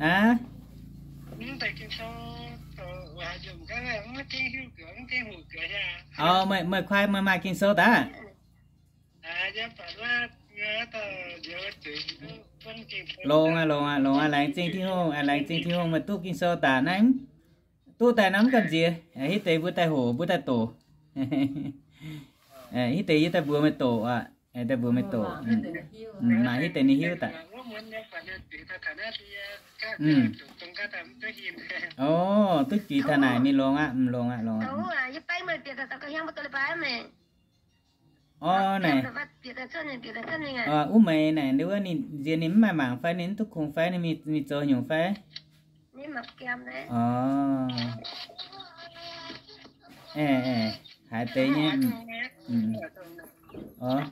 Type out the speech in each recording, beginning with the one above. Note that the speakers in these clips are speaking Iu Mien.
Aav, meih, meih kuaaiv meih maaih Ging-Sou daaih? Longx aqv, longx aqv, longx aqv. Laengz zingh Tin-Hungh, laengz zingh Tin-Hungh, meih duqv Ging-Sou daaih naaiv. Duqv daaih nor mv gamh nziex, hitv deix mbuo daaih hoqc, mbuo daaih doqc. Hitv deix yie daaih mbuox meih doqc aqv. Daaih mbuox meih doqc. Maaih hitv deix ninh hiuv daaih. O, duqv juix taux naaic mingh longx aqv, longx aqv, longx aqv. Orv, naaic. Wuov meih naaic, wuov ninh nziex ninh mv maaih mangc fai ninh mv duqv kungx fai ninh mingh zoux nyungc fai? Orv, haiz deix nyei. Orv,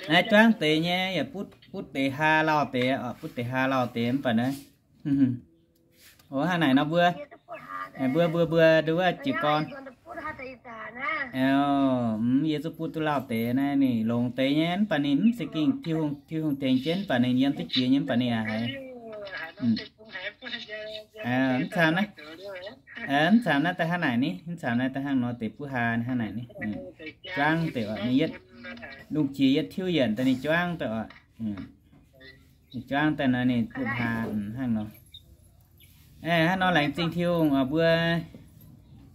naaiv juangv deix nyei yaac butv, butv deix haa lauh deix, butv deix haa lauh deix mv baac naaiv. O, hnangv naaic nor mbuo, mbuo, mbuo, mbuo nduov jiez gorn. Yie zuqc butv duqv lauh deix naaiv ninh longx deix nyei mv baac ninh mv zeiz gengh Tin-Hungh, Tin-Hungh tengx jienv mv baac ninh yiem duqv jiex nyei mv baac ninh yaac haiz. Mv camv naaiv, mv camv naaiv daaih hnangv naaic ni, mv camv naaiv daaih hnangv nor deix buv haa hnangv naaic ni. Juangv deix oc, ninh yietv lungh qiex yietv tiuv yienc daaih ninh juangv deix oc. Ninh juangv daaih nor ninh buv haa hnangv nor. Hnangv nor laengz zingh Tin-Hungh oc, mbuo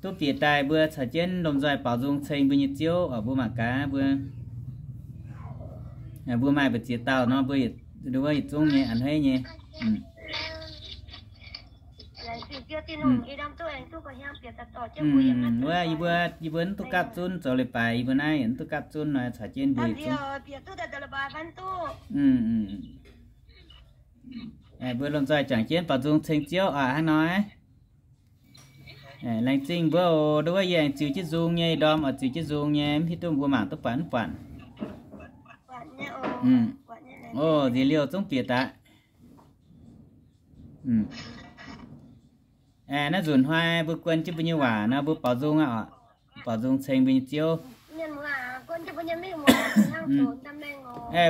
duqv bieqc daaih mbuo caux jienv lomh nzoih baaux nzung ceng mbuo nyei Ziouv oc, mbuo mangc gaax mbuo, mbuo maaih mbu'ziex dauh nor mbuo wuov yietc zungv nyei a'hneiv nyei. Wuov yie mbuo, yie mbuo mv duqv gapv zunv zoux leiz-baaix, yie mbuo naaiv mv duqv gapv zunv nor caux jienv mbuo yietc zungv. Mbuo lomh nzoih juangc jienv baaux nzung ceng Ziouv oc hnangv nor. Laengz zingh mbuo oc, nduov yie aengx ziux jienv nzung nyei, ndorm oc, ziux jienv nzung nyei, mv hiuv duqv mbuo mangc duqv buatc mv buatc. O, nziex liouh zungv bieqc daaih. Naaiv nzunc hnoi mbuo guon jienv mbuo nyei waac nor mbuo baaux nzung aqv oc. Baaux nzung ceng mbuo nyei Ziouv.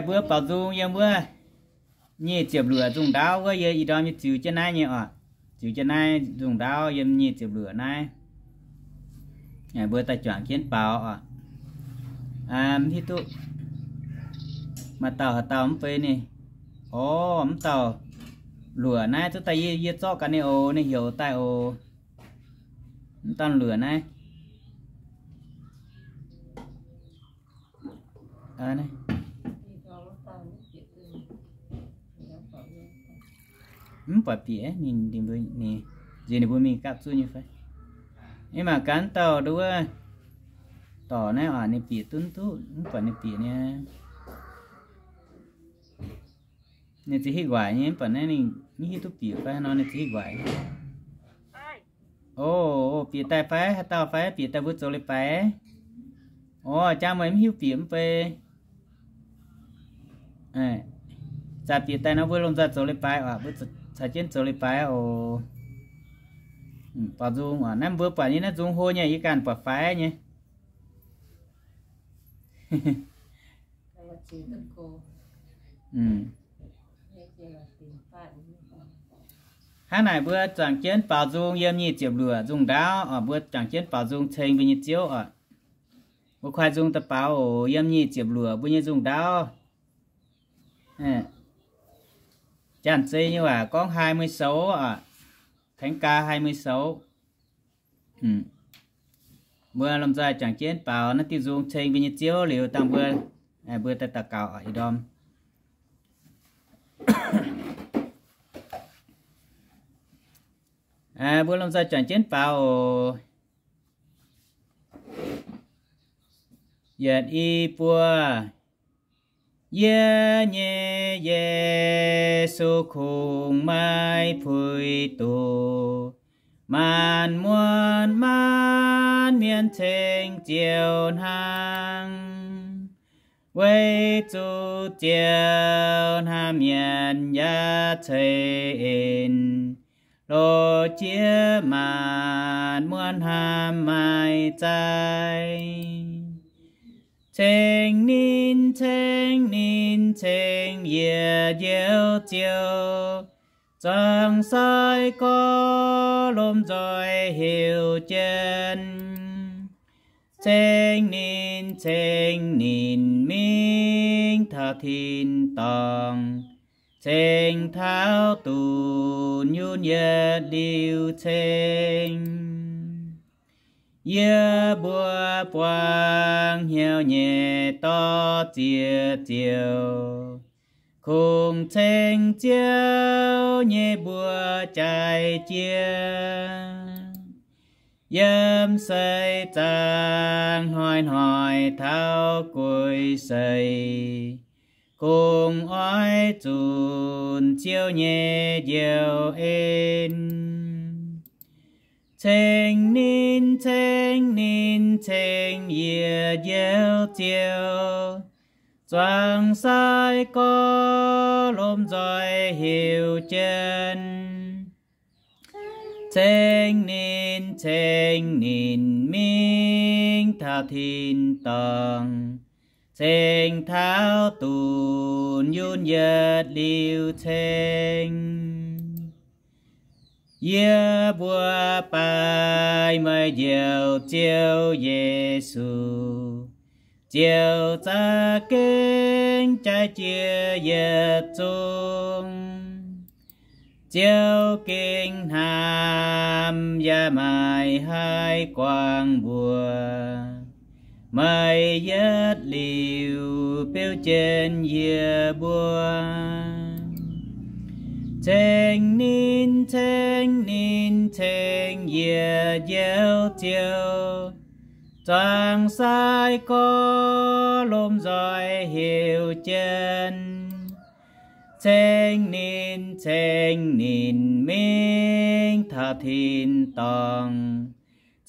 Mbuo baaux nzung yiem wuov nyic ziepc luoqc nzung ndaauv wuov, yie ih ndorm nyei ziux jienv naaiv nyei oc. Ziux jienv naaiv nzung ndaauv yiem nyic ziepc luoqc naaiv. Mbuo daaih juangc jienv baaux oc. Mv hiuv duqv maaih dauh haaix dauh mv bei ni. Orv, mv dauh luoqc naaiv zungv daaih yie, yie zorqv gaax ninh oc, ninh heuc daaih oc. Mv dauh luoqc naaiv. Mv buatc bieqc, ninh, ninh mbuo, ninh, nziex ninh mbuo mingh gapv zunv nyei fai? Ninh mangc gaax dauh nduov, dorc naaiv oc, ninh bieqc duqv duqv, mv buatc ninh bieqc nyei. Ninh za'hitv waaic nyei, mv baac naaiv ninh mv hiuv duqv bieqc fai nor ninh za'hitv waaic. O, bieqc daaih fai? Haaix dauh fai? Bieqc daaih mbuo zoux leiz-baaix. O, jang meih mv hiuv bieqc mv bei. Zaqc bieqc daaih nor mbuo lomh nzoih zoux leiz-baaix oc. Mbuo caux jienv zoux leiz-baaix oc. Baaux nzung oc. Naaiv mbuo buatc nyei naaiv nzung hlo nyei, yie ganh buatc faix nyei. Hnangv naaic mbuo juangc jienv baaux nzung yiem nyic ziepc luoqc nzung ndaauv oc. Mbuo juangc jienv baaux nzung ceng mbuo nyei Ziouv oc. Mbuo kuaaiv nzung daaih baaux oc, yiem nyic ziepc luoqc mbuo nyei nzung ndaauv. Janx-zei nyei waac gorngv hai mươi sáu oc. Thánh ca hai mươi sáu. Mbuo lomh nzoih juangc jienv baaux naaiv diuh nzung ceng mbuo nyei Ziouv liuz dangh mbuo, mbuo daaih daux gaux oc, ih ndorm. Mbuo lomh nzoih juangc jienv baaux oc. Yietc i buo. Yie nyei Yesu kungx maiv puix doqc, maanc muotc maanc mienh ceng Ziouv hnangv. Weic zuqc Ziouv hnamv mienh yaac ceix en, loz-jiex maanc muotc hnamv maiv zaaic. Ceng ninh, ceng ninh, ceng yiec njoux ziouc zuangx sai gorx lomh nzoih heuc jienv. Ceng ninh, ceng ninh mingh taux tin-dorngh, ceng taux dunx yunh yietc liuz ceng. Yie mbuo buangh hnyouv nyei dorh ziex ziouc, kungx ceng Ziouv nyei mbuox jaaix jiex. Yiem seix zaangc hnoi-hnoi taux guei seix, kungx oix zunc Ziouv nyei njoux en. Ceng ninh, ceng ninh, ceng yiec njoux ziouc zuangx sai gorx lomh nzoih heuc jienv. Ceng ninh, ceng ninh mingh taux tin-dorngh, ceng taux dunx yunh yietc liuz ceng. Yie mbuo baaix meih Njoux Ziouv Yesu, Ziouv za'gengh jaaix jiex yietc zungv. Ziouv gengh hnamv yaac maaih haih guangc mbuox meih yietc liuz beu jienv yie mbuo. Ceng ninh, ceng ninh, ceng yiec njoux ziouc zuangx sai gorx lomh nzoih heuc jienv. Ceng ninh, ceng ninh mingh taux tin-dorngh,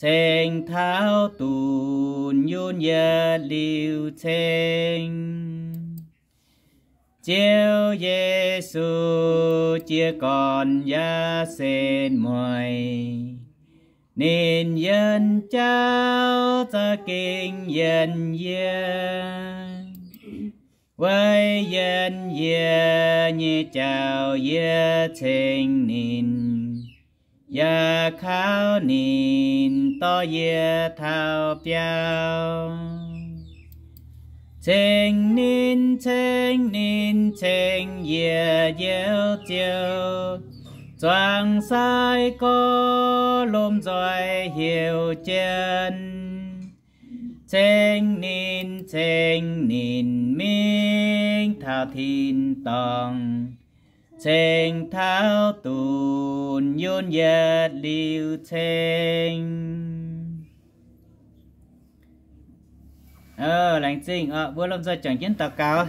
ceng taux dunx yunh yietc liuz ceng. Ziouv Yesu jiez gorn yaac setv mueiz, ninh yienh jauv za'gengh yienh yie. Weic yienh yie nyei jauv yie ceng ninh, yaac kaux ninh dorh yie taux biauv. Ceng ninh, ceng ninh, ceng yiec njoux ziouc zuangx sai gorx lomh nzoih heuc jienv. Ceng ninh, ceng ninh mingh taux tin-dorngh, ceng taux dunx yunh yietc liuz ceng. Laengz zingh oc. Mbuo lomh nzoih juangc jienv daux gaux.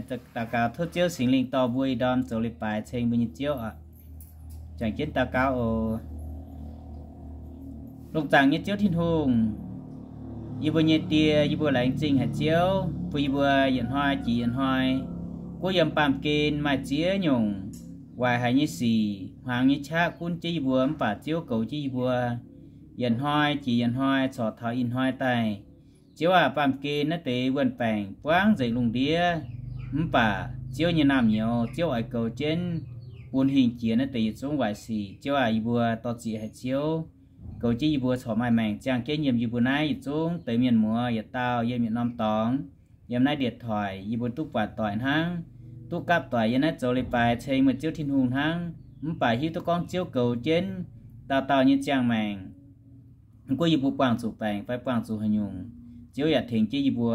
Daux gaux tov Ziouv Singx Lingh dorh mbuo ih ndorm zoux leiz-baaix ceng mbuo nyei Ziouv oc. Juangc jienv daux gaux oc. Lungh zaangc nyei Ziouv Tin-Hungh, yie mbuo nyei Die, yie mbuo laengz zingh haic Ziouv bun yie mbuo yietc hnoi jiex yietc hnoi, guoqv yiem baamh gen maaih ziex nyungc waaic haic nyei sic, hmuangx nyei qaqv gunv jienv yie mbuo, mv baac Ziouv goux jienv yie mbuo yietc hnoi jiex yietc hnoi corc taux ih hnoi daaih. Ziouv aac, baamh gen naaiv deix wuon-baengc buangv nzengc lungh ndiev, mv baac Ziouv nyei naamh nyouz, Ziouv oix goux jienv bun hingh jiex naaiv deix yietc zungv waaic sic. Ziouv aac, yie mbuo dor-ziec haic Ziouv, goux jienv yie mbuo corc maaih maengc ziangh jienv yiem yie mbuo naaiv yietc zungv deix mienh muoz yietc dauh yiem yietc norm dorngx, yiem naaiv điện thoại yie mbuo duqv buatc doic hnangv, duqv gapv doic yiem naaiv zoux leiz-baaix ceng meih Ziouv Tin-Hungh hnangv. Mv baac hiuv duqv gorngv Ziouv goux jienv dauh dauh nyei ziangh maengc. Mv gunv yie mbuo buangh zuqc baengc fai buangh zuqc haaix nyungc, Ziouv yaac tengx jienv yie mbuo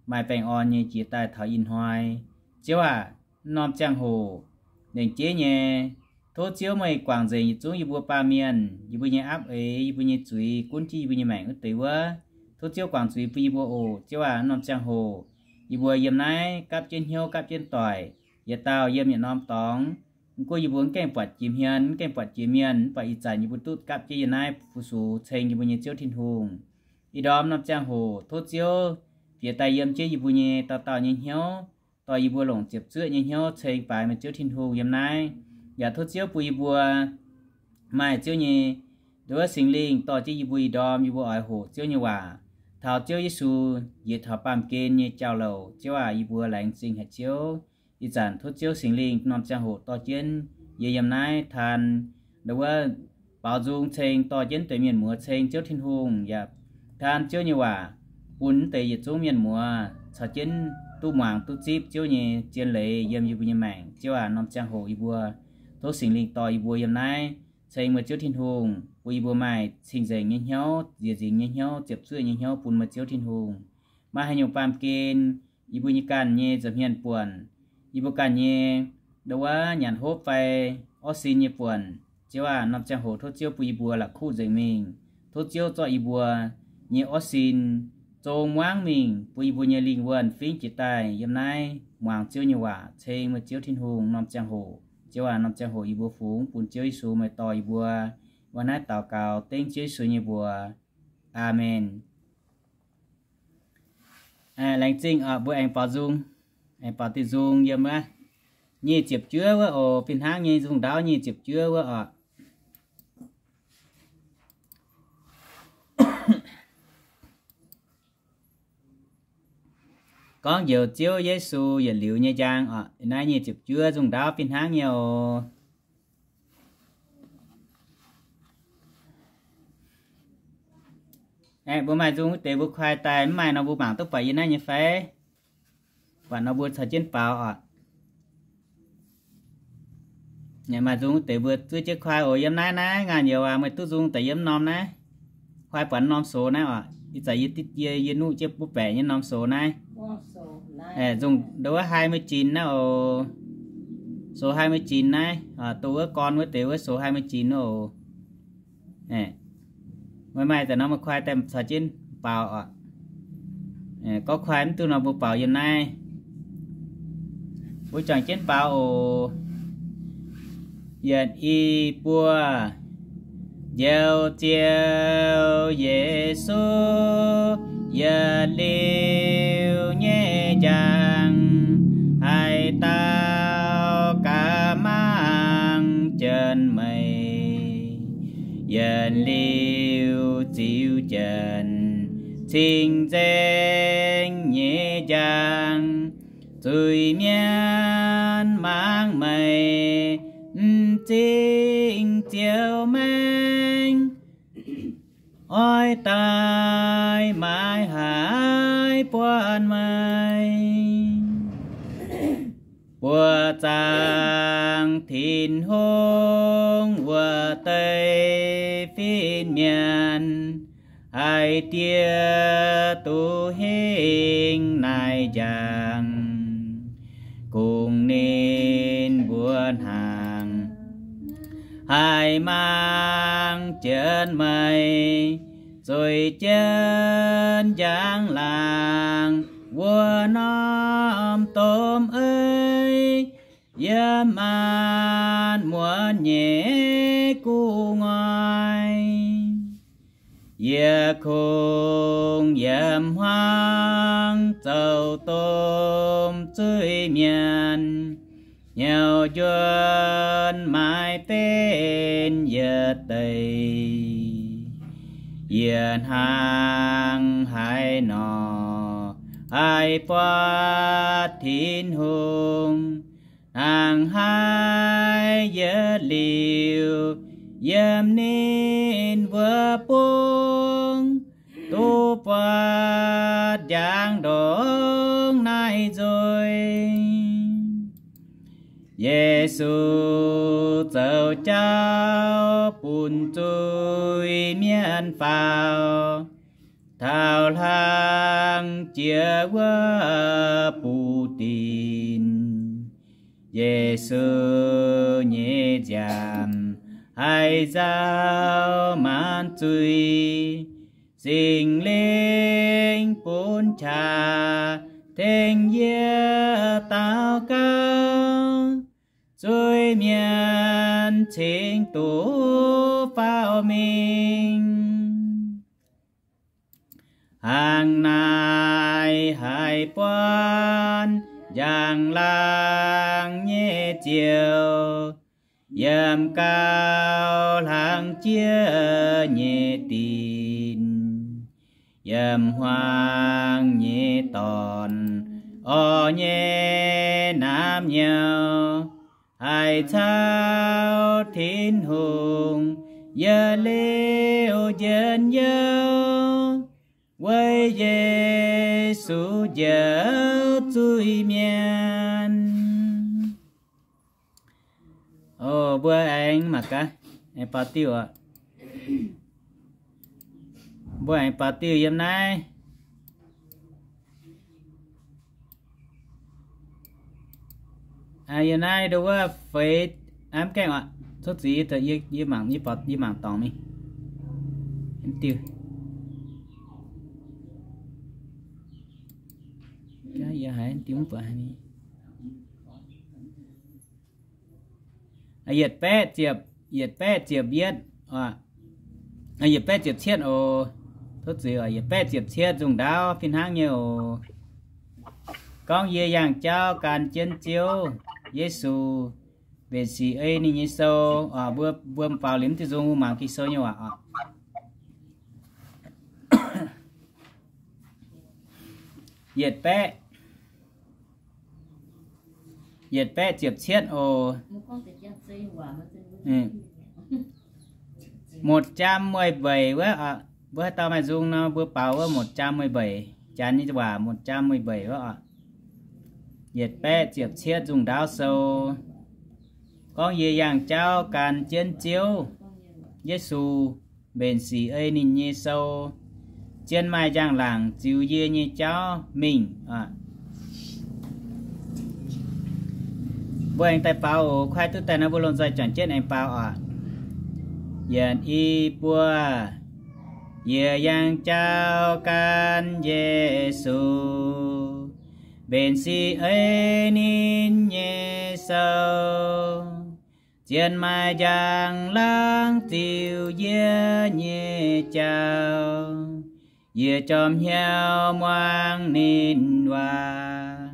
maaih baengh orn nyei jiex daaih taux ih hnoi. Ziouv aac, norm ziangh hoc lengc jeiv nyei, tov Ziouv meih guangc nzengc yietc zungv yie mbuo baamh mienh, yie mbuo nyei apv eix, yie mbuo nyei zuiz, gunv jienv yie mbuo nyei maengc wuov deix wuov. Tov Ziouv guangc zuiz bun yie mbuo oc. Ziouv aac, norm ziangh hoc yie mbuo yiem naaiv gapv jienv hnyouv gapv jienv doic, yietc dauh yiem yietc norm dorngx. Mv gunv yie mbuo mv gaengh buatc jiex hmien, mv gaengh buatc jiex mienh, mv baac ih zanc yie mbuo duqv gapv jienv yiem naaiv fu-sux ceng yie mbuo nyei Ziouv Tin-Hungh. Ih ndorm norm ziangh hoc tov Ziouv bieqc daaih yiem jienv yie mbuo nyei dauh dauh nyei hnyouv, dorh yie mbuo longc ziepc zuoqv nyei hnyouv ceng baaix meih Ziouv Tin-Hungh yiem naaiv. Yaac tov Ziouv bun yie mbuo maaih Ziouv nyei nduov Singx Lingh dorh jienv yie mbuo ih ndorm yie mbuo oix hoqc Ziouv nyei waac, taux Ziouv Yesu njiec taux baamh gen nyei jauv-louc. Ziouv aac, yie mbuo laengz zingh haic Ziouv. Ih zanc tov Ziouv Singx Lingh norm ziangh hoc dorh jienv yie yiem naaiv taan ndo wuov baaux nzung ceng dorh jienv deix mienh muoz ceng Ziouv Tin-Hungh yaac taan Ziouv nyei waac bun deix yietc zungv mienh muoz caux jienv duqv muangx duqv zipv Ziouv nyei zien leiz yiem yie mbuo nyei maengc. Ziouv aac, norm ziangh hoc yie mbuo tov Singx Lingh dorh yie mbuo yiem naaiv ceng meih Ziouv Tin-Hungh bun yie mbuo maaih cing-nzengc nyei hnyouv, nziex nzingx nyei hnyouv, ziepc zuoqv nyei hnyouv bun meih Ziouv Tin-Hungh. Maaih haaix nyungc baamh gen yie mbuo nyei ganh nyei nza'hmien buonc, yie mbuo ganh nyei ndo wuov nyanc hopv fai orv sin nyei buonc, Ziouv aac, norm ziangh hoc tov Ziouv bun yie mbuo la'kuqv nzengc mingh. Tov Ziouv zorqv yie mbuo nyei orv sin zong muangv mingh bun yie mbuo nyei lingh wuonh fingv jiex daaih yiem naaiv muangx Ziouv nyei waac ceng meih Ziouv Tin-Hungh norm ziangh hoc. Ziouv aac, norm ziangh hoc yie mbuo fungx bun Ziouv Yesu meih dorh yie mbuo. Wuov naaiv daux gaux dengv Ziouv Yesu nyei mbuox. Aamen. Laengz zingh oc, mbuo aengx baaux nzung, aengx baaux diuh nzung yiem wuov nyic ziepc juov wuov oc. Fih hnangv nyei nzung ndaauv nyic ziepc juov wuov oc. Gorngv njoux Ziouv Yesu yietc liuz nyei njang oc. Naaiv nyic ziepc juov nzung ndaauv fih hnangv nyei oc. Aeqv, mbuo maaih nzung wuov deix mbuo kuaai daaih, mv maaih nor mbuo mangc duqv buatc yie naaiv nyei fai? Buatc nor mbuo caux jienv baaux oc. Maaih nzung wuov deix mbuo zuov jienv kuaai oc. Yiem naaiv naaiv ngaanc youz aac, meih duqv nzung daaih yiem norm naaiv. Kuaai buatc norm soux naaiv oc. Ih zanc yie, yie nuqv jienv butv baeqc nyei norm soux naaiv. Nzung ndo wuov hai mươi chín naaiv oc. Soux hai mươi chín naaiv, do wuov gorn wuov deix wuov soux hai mươi chín wuov oc. Meih maaih daaih nor meih kuaai daaih caux jienv baaux oc. Gorngv kuaai mv duqv nor mbuo baaux yiem naaiv. Mbuo juangc jienv baaux oc. Yietc, i, buo. Njoux Ziouv Yesu yietc liuz nyei njang, haaix dauh gaax mangc jienv meih, yietc liuz ziux jienv cing-nzengc nyei njang. Zuiz-mienh mangc meih, m'zing ziouc maengh, oix daaih maiv haih buatc meih. Buoz-zaangc Tin-Hungh wuov deix fin-mienh, haiz Diex duqv hingh naaiv njang, kungx ninh mbuo hnaangx haih mangc jienv meih, zueiz jienv njang-laangc wuov norm domh eix, yiem maanc muonz nyei gu'nguaaic. Yie kungx yiem hmuangv zoux domh zuiz-mienh, hnyouv njuonx maiv benx yietc deix. Yie hnaangx haaix nor haih buatc Tin-Hungh? Hnaangx haaix yietc liuz yiem ninh mbuo bung duqv buatc njang ndongc naaiv nzuih? Yesu zoux jauv bun zuiz-mienh faaux, taux hlang jiex wuov buv dinc. Yesu nyei nziaamv haiz nzauh maanc zuiz, Singx Lingh bun qaqv tengx yie daux gaux, zuiz-mienh cingx duqv faaux mingh. Hnangv naaiv haih buatc njang-laangc nyei Ziouv, yiem gauh hlang jiex nyei dinc. yiem hmuangx nyei dorn, orv nyei naamh nyouz, haih caux Tin-Hungh yietc liuz njien-youh, weic Yesu njoux zuiz mienh. O, mbuo aengx mangc gaax, aengx baaux diuh oc. Mbuo aengx baaux diuh yiem naaiv. Yiem naaiv ndo wuov feix, mv gaengh oc, cuotv ziqc yie mangc, yie mangc dorngc mingh. Diuh, yie haiz diuh mv buatc haaix nyungc. Yietc baeqv ziepc, yietc baeqv ziepc yietv, yietc baeqv ziepc cietv oc. Tov zuiz, yietc baeqv ziepc cietv nzungh ndaauv fih hnangv nyei oc. Gorngv yie yangh jauv gan jienv Ziouv Yesu mbenc sic ei ninh nyei sou. Mbuo, mbuo faaux liuz mv diuh nzung mangc Ging-Sou nyei waac oc. Yietc baeqv, yietc baeqv ziepc cietv oc. Một trăm mười bảy wuov, mbuo haaix dauh maaih nzung nor mbuo baaux wuov một trăm mười bảy, Janx nyei waac một trăm mười bảy wuov oc. Yietc baeqv ziepc cietv nzungh ndaauv sou. Gorngv yie yangh jauv gan jienv Ziouv Yesu mbenc sic ei ninh nyei sou, zien maaih njang-laangc ziux yie nyei jauv mingh. Mbuo aengx daaih baaux oc. Kuaaiv duqv daaih nor mbuo lomh nzoih juangc jienv aengx baaux oc. Yietc, i, buo. Yie yangh jauv gan Yesu mbenc sic ei ninh nyei sou, zien maaih njang-laangc ziux yie nyei jauv. Yie jorm hnyouv muangx ninh waac,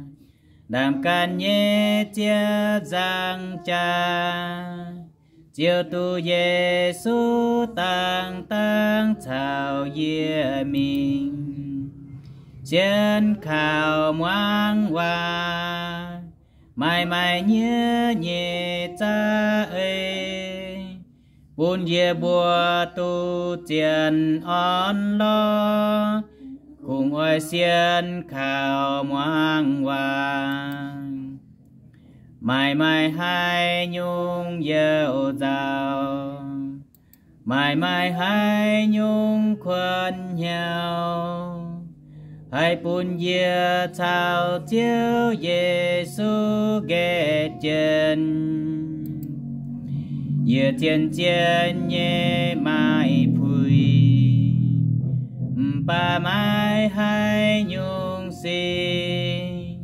ndaamv-ganh nyei ziepc nzaangc jaax, ziouc duqv Yesu dangh dangh caux yie mingh. Sienx kaux muangx waac, maaih maaih nyiev nyei za'eix, bun yie mbuo duqv zien orn-lorqc, kungx oix sienx kaux muangx waac. Maaih maaih haaix nyungc youh nzauh, maaih maaih haaix nyungc kuonx hnyouv, haih bun yie caux Ziouv Yesu nqaeqv jienv. Yie zien-zien nyei maaih puix, mv baac maaih haaix nyungc sic,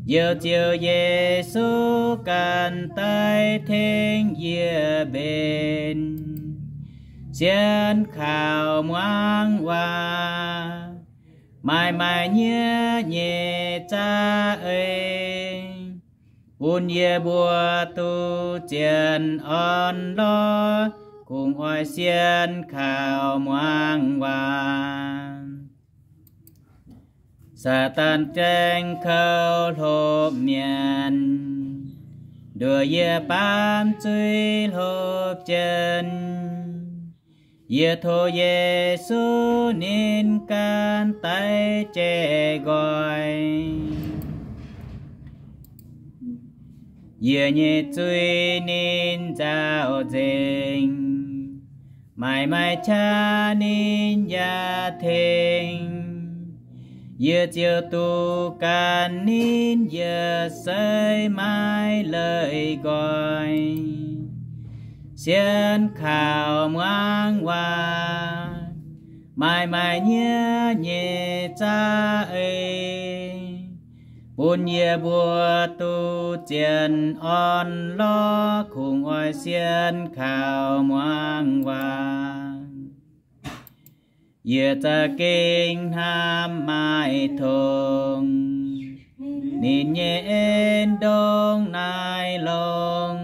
Ziouv, Ziouv Yesu ganh daaih tengx yie mbenc. Sienx kaux muangx waac, maaih maaih nyiev nyei za'eix, bun yie mbuo duqv zien orn-lorqc, kungx oix sienx kaux muangx waac. Saadaan zaeng kouv hlopv mienh, nduoh yie baamz zuiz hlopv jienv. Yie tov Yesu ninh ganh daaih jai nqoi. Yie nyei zuiz ninh nzaaux nzengc, maaih maaih qaqv ninh yaac tengx. Yie ziouc duqv gan ninh yietc seix maiv leih nqoi. Sienx kaux muangx waac, maaih maaih nyiev nyei za'eix, bun yie mbuo duqv zien orn-lorqc, kungx oix sienx kaux muangx waac. Yie za'gengh hnamv maaih tong, ninh nyei en ndongc naaiv longx,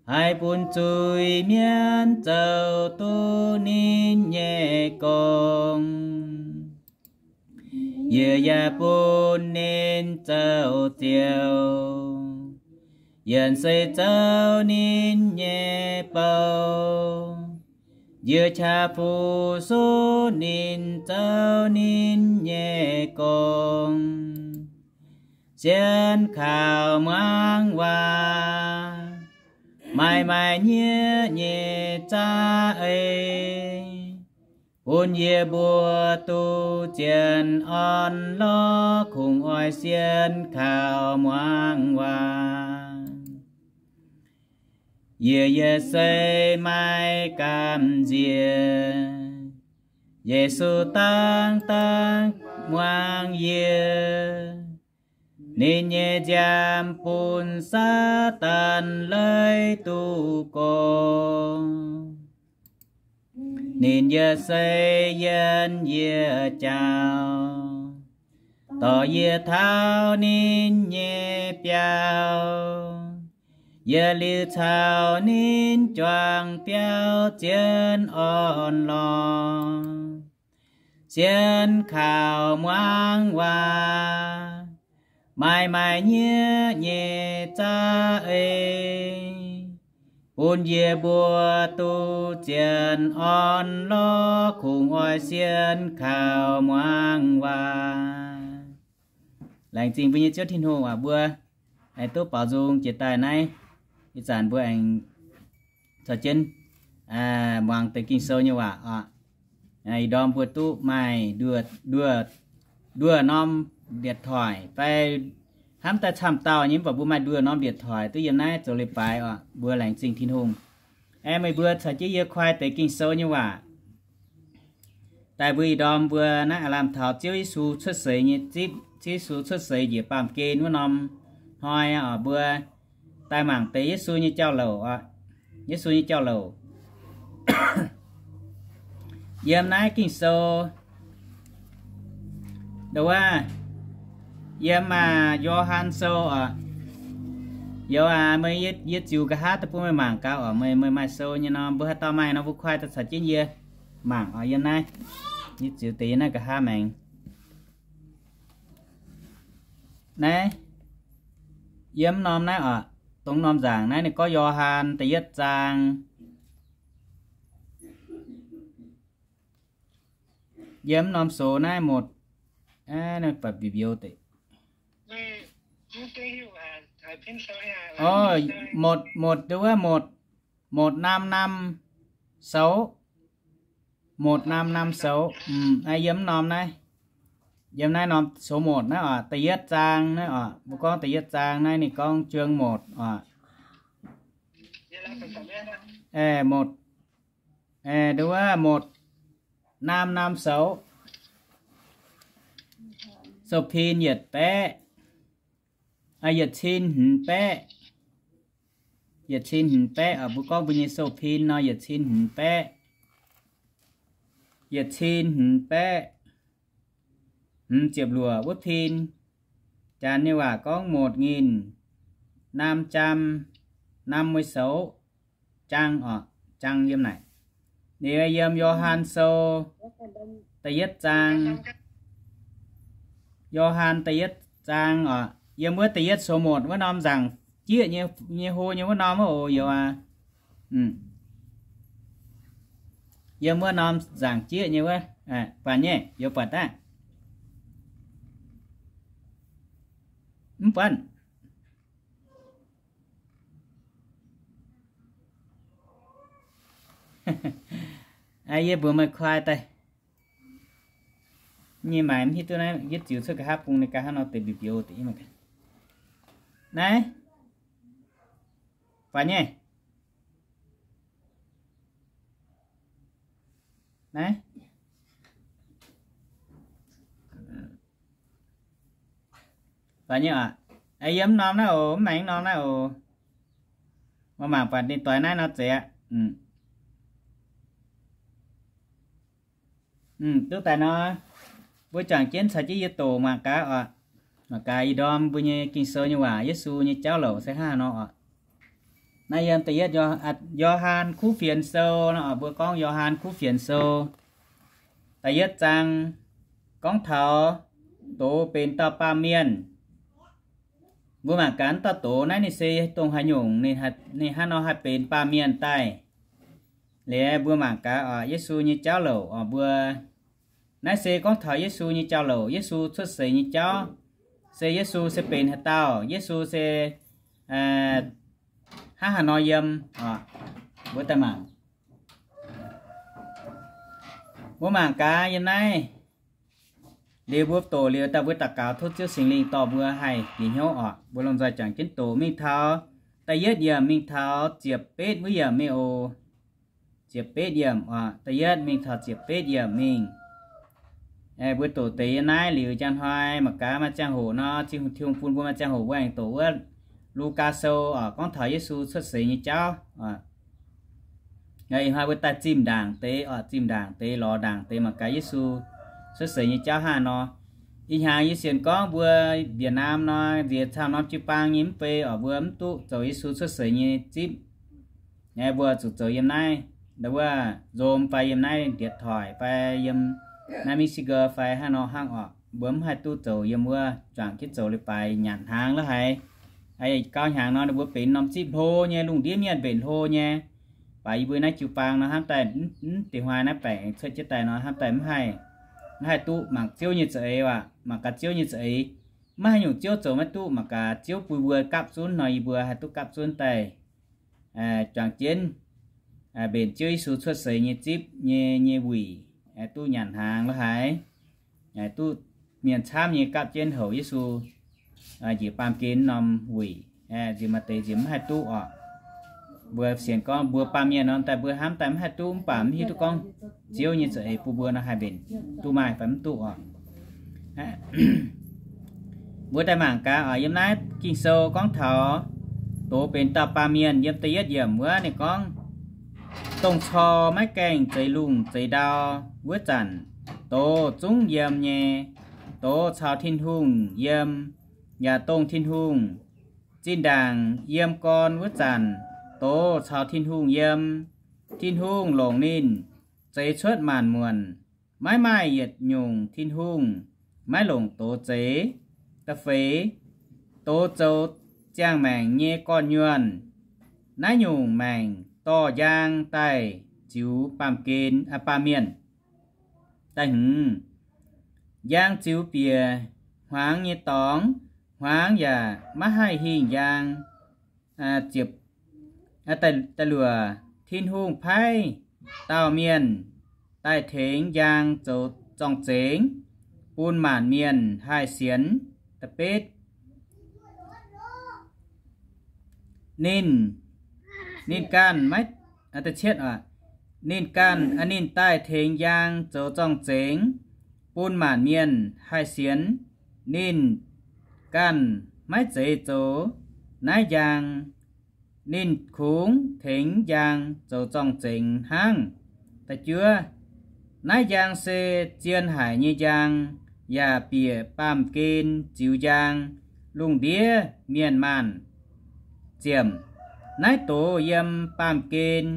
haih bun zuiz-mienh zoux duqv ninh nyei gong. Yie yaac bun ninh zoux Ziouv, yaac se zoux ninh nyei bou. Yie qaqv fu-sux ninh zoux ninh nyei gong. Sienx kaux muangx waac, maaih maaih nyieqc nyei za'eix, bun yie mbuo duqv zien orn-lorqc, kungx oix sienx kaux muangx waac. Yie, yie se maaih gamh nziex, Yesu dangh dangh muangx yie. Ninh nyei nziaamv bun Saadaan leiz duqv gorx. Ninh yaac se yiem yie jauv, dorh yie taux ninh nyei biauv. Yie liuz caux ninh juangc biauv zien orn-lorqc. Sienx kaux muangx waac, maaih maaih nyieqc nyei za'eix, bun yie mbuo duqv zien orn-lorqc, kungx oix sienx kaux muangx waac. Laengz zingh mbuo nyei Ziouv Tin-Hungh aac, mbuo aengx duqv baaux nzung jiex daaih naaiv. Ih zanc mbuo aengx caux jienv muangx deix Ging-Sou nyei waac oc. Ih ndorm mbuo duqv maaih nduov, nduov norm điện thoại fai hnamv daaih camv dauh nyei, mv baac mbuo maaih nduov norm điện thoại duqv yiem naaiv zoux leiz-baaix oc. Mbuo laengz zingh Tin-Hungh. Aengx meih mbuo caux jienv yie kuaai deix Ging-Sou nyei waac. Daaih mbuo ih ndorm mbuo naaiv aav lamh taux Ziouv Yesu cuotv seix nyei zipv, Ziouv Yesu cuotv seix njiec baamh gen wuov norm hnoi oc, mbuo daaih mangc deix Yesu nyei jauv-louc oc. Yesu nyei jauv-louc. Yiem naaiv Ging-Sou, nduov, yiem maaih Yo^han Sou oc. Youz aac, meih, yie ziux nqa'haav daaih bun meih mangc gaax oc. Meih, meih maaih sou nyei nor, mbuo haaix dauh maaih nor, mbuo kuaai daaih caux jienv yie mangc oc. Yiem naaiv, yie ziux deix yiem naaiv nqa'haav maengx. Naaiv, yiem norm naaiv oc, dongh norm nzaangc naaiv ninh gorngv Yo^han da'yietv zaang. Yiem norm sou naaiv một, bieqc mbiouh deix. Ov, một, một, nduov, một, một năm năm sáu. Một năm năm sáu. Yiem norm naaiv, yiem naaiv norm số một naaiv oc, da'yietv zaang naaiv oc, mbuo gorngv da'yietv zaang naaiv ninh gorngv chương một oc. Một, nduov, một năm năm sáu. Sou pin yietc baeqv, yietc cin hmz baeqv. Yietc cin hmz baeqv oc, mbuo gorngv mbuo nyei sou pin nor yietc cin hmz baeqv. Yietc cin hmz baeqv, hmz ziepc luoqc wuov pin. Janx nyei waac gorngv một nghìn năm trăm năm mươi sáu. Zaang oc, zaang yiem naaic. Ninh yiem Yo^han Sou da'yietv zaang. Yo^han da'yietv zaang oc, yiem wuov da'yietv số một wuov norm nzaangc jieqv nyei, nyei hlo nyei wuov norm wuov oc, youz aac. Yiem wuov norm nzaangc jieqv nyei wuov, buatc nyei, youz buatc daaih. Mv buatc. Yie mbuox meih kuaai daaih. Nyei maaic mv hiuv duqv naaiv, yie ziux cuotv nqa'haav bung ninh gaax hnangv nor deix mbiouh mbiouh deix. Naaiv, buatc nyei. Naaiv, buatc nyei oc. Yiem norm naaiv oc, mv maengx norm naaiv oc. Mbuo mangc buatc ninh doix naaiv nor zeiz aqv. Duqv daaih nor, mbuo juangc jienv caux jienv yie doqc mangc gaax oc. Mangc gaax ih ndorm mbuo nyei Ging-Sou nyei waac, Yesu nyei jauv louc se hnangv haaix nor oc. Naaiv yiem da'yietv Yo^han Kuv Fienx Sou nor oc, mbuo gorngv Yo^han Kuv Fienx Sou da'yietv zaang gorngv taux doz benx dauh baamh mienh. Mbuo mangc gaax, dauh doz naaiv ninh se dongh haaix nyungc, ninh hnangv nor haih benx baamh mienh daaih. Liuz mbuo mangc gaax oc, Yesu nyei jauv louc oc, mbuo naaiv se gorngv taux Yesu nyei jauv louc, Yesu cuotv seix nyei jauv, se Yesu se benx haaix dauh, Yesu se hnangv haaix nor yiem oc. Mbuo daaih mangc, mbuo mangc gaax yiem naaiv. Liuz mbuo doqc liuz daaih mbuo daux gaux tov Ziouv Singx Lingh dorh mbuo haih bieqc hnyouv oc. Mbuo lomh nzoih juangc jienv doqc mingh taux da'yietv yiemc mingh taux ziepc betv wuov yiemc mingh oc. Ziepc betv yiemc oc, da'yietv mingh taux ziepc betv yiemc mingh. Mbuo doqc deix yiem naaiv liuz, njang hnoi mangc gaax maaih ziangh hoc nor, Tin-Hungh bun mbuo maaih ziangh hoc mbuo aengx doqc wuov Lugaa Sou oc, gorngv taux Yesu cuotv seix nyei jauv. Ih hnoi mbuo daaih zimh ndaangc deix oc, zimh ndaangc deix, lorz ndaangc deix mangc gaax Yesu cuotv seix nyei jauv hnangv nor. Ih hnyangx yie sienx gorngv mbuo Việt Nam nor, nziex camv norm jiu-baang nyei mv bei oc, mbuo mv duqv zoux Yesu cuotv seix nyei zipv. Mbuo zuqc zoux yiem naaiv, wuov Rome fai yiem naaiv Điện Thoại fai yiem naaiv Mexico fai hnangv nor hnangv oc. Mbuo mv haih duqv zoux yiem wuov juangc jienv zoux leiz-baaix nyanc hnaangx la'haiz. Gau hnyangx nor ninh mbuo benx norm zipv hlo nyei, lungh ndiev mienh mbenc hlo nyei. Baac yie mbuo naaiv jiu-baang nor hnamv daaih, mv deix hnoi naaiv baengc cuotv jienv daaih nor hnamv daaih mv haih, mv haih duqv mangc Ziouv nyei za'eix aac, mangc gaax Ziouv nyei za'eix. Maiv haaix nyungc Ziouv zoux maiv duqv, mangc gaax Ziouv bun mbuo gapv zunv nor yie mbuo haih duqv gapv zunv daaih juangc jienv mbenc Ziouv Yesu cuotv seix nyei zipv nyei, nyei wuic, duqv nyanc hnaangx la'haiz, duqv mienh camv nyei gapv jienv houc Yesu njiec baamh gen norm wuic. Nziex maaih deix nziex mv haih duqv oc. Mbuo sienx gorngv mbuo baamh mienh nor daaih mbuo hnamv daaih mv haih duqv, mv baac mv hiuv duqv gorngv Ziouv nyei za'eix bun mbuo nor haih mbenc duqv maaih fai mv duqv oc. Mbuo daaih mangc gaax oc, yiem naaiv Ging-Sou gorngv taux doz benx dauh baamh mienh yiem da'yietv yiemc wuov ninh gorngv, dongh cor maiv gaengh zeix lungh zeix ndau wuov zanc, doz zungv yiem nyei. Doz caux Tin-Hungh yiem, yaac dongh Tin-Hungh zinh ndaangc yiem gorn wuov zanc, doz caux Tin-Hungh yiem. Tin-Hungh longc ninh zeix cuotv maanc muonc. Maiv maaih yietc nyungc Tin-Hungh maiv longc doz zeix. Da'feix, doz zoux ziangh maengc nyei gorn-nyuonh. Naaiv nyungc maengc dorh njang daaih ziux baamh gen, baamh mienh. Da'hmz, njang ziux bieqc hmuangx nyei dorngx, hmuangx yaac maiv haih hingh njang. Da'luoqc, Tin-Hungh paaiv dauh mienh daaih tengx njang zoux zorng-zengx, bun maanc mienh haih sienx. Da'betv, ninh, ninh ganh maiv, ninh ganh, ninh daaih tengx njang zoux zorng-zengx, bun maanc mienh haih sienx. Ninh ganh maiv zeiz zoux naaiv njang, ninh kungx tengx njang zoux zorng-zengx hnangv. Da'juov, naaiv njang se zien haic nyei njang, yaac bieqc baamh gen ziux njang, lungh ndiev mienh maanh. Ziemc, naaiv doz yiem baamh gen,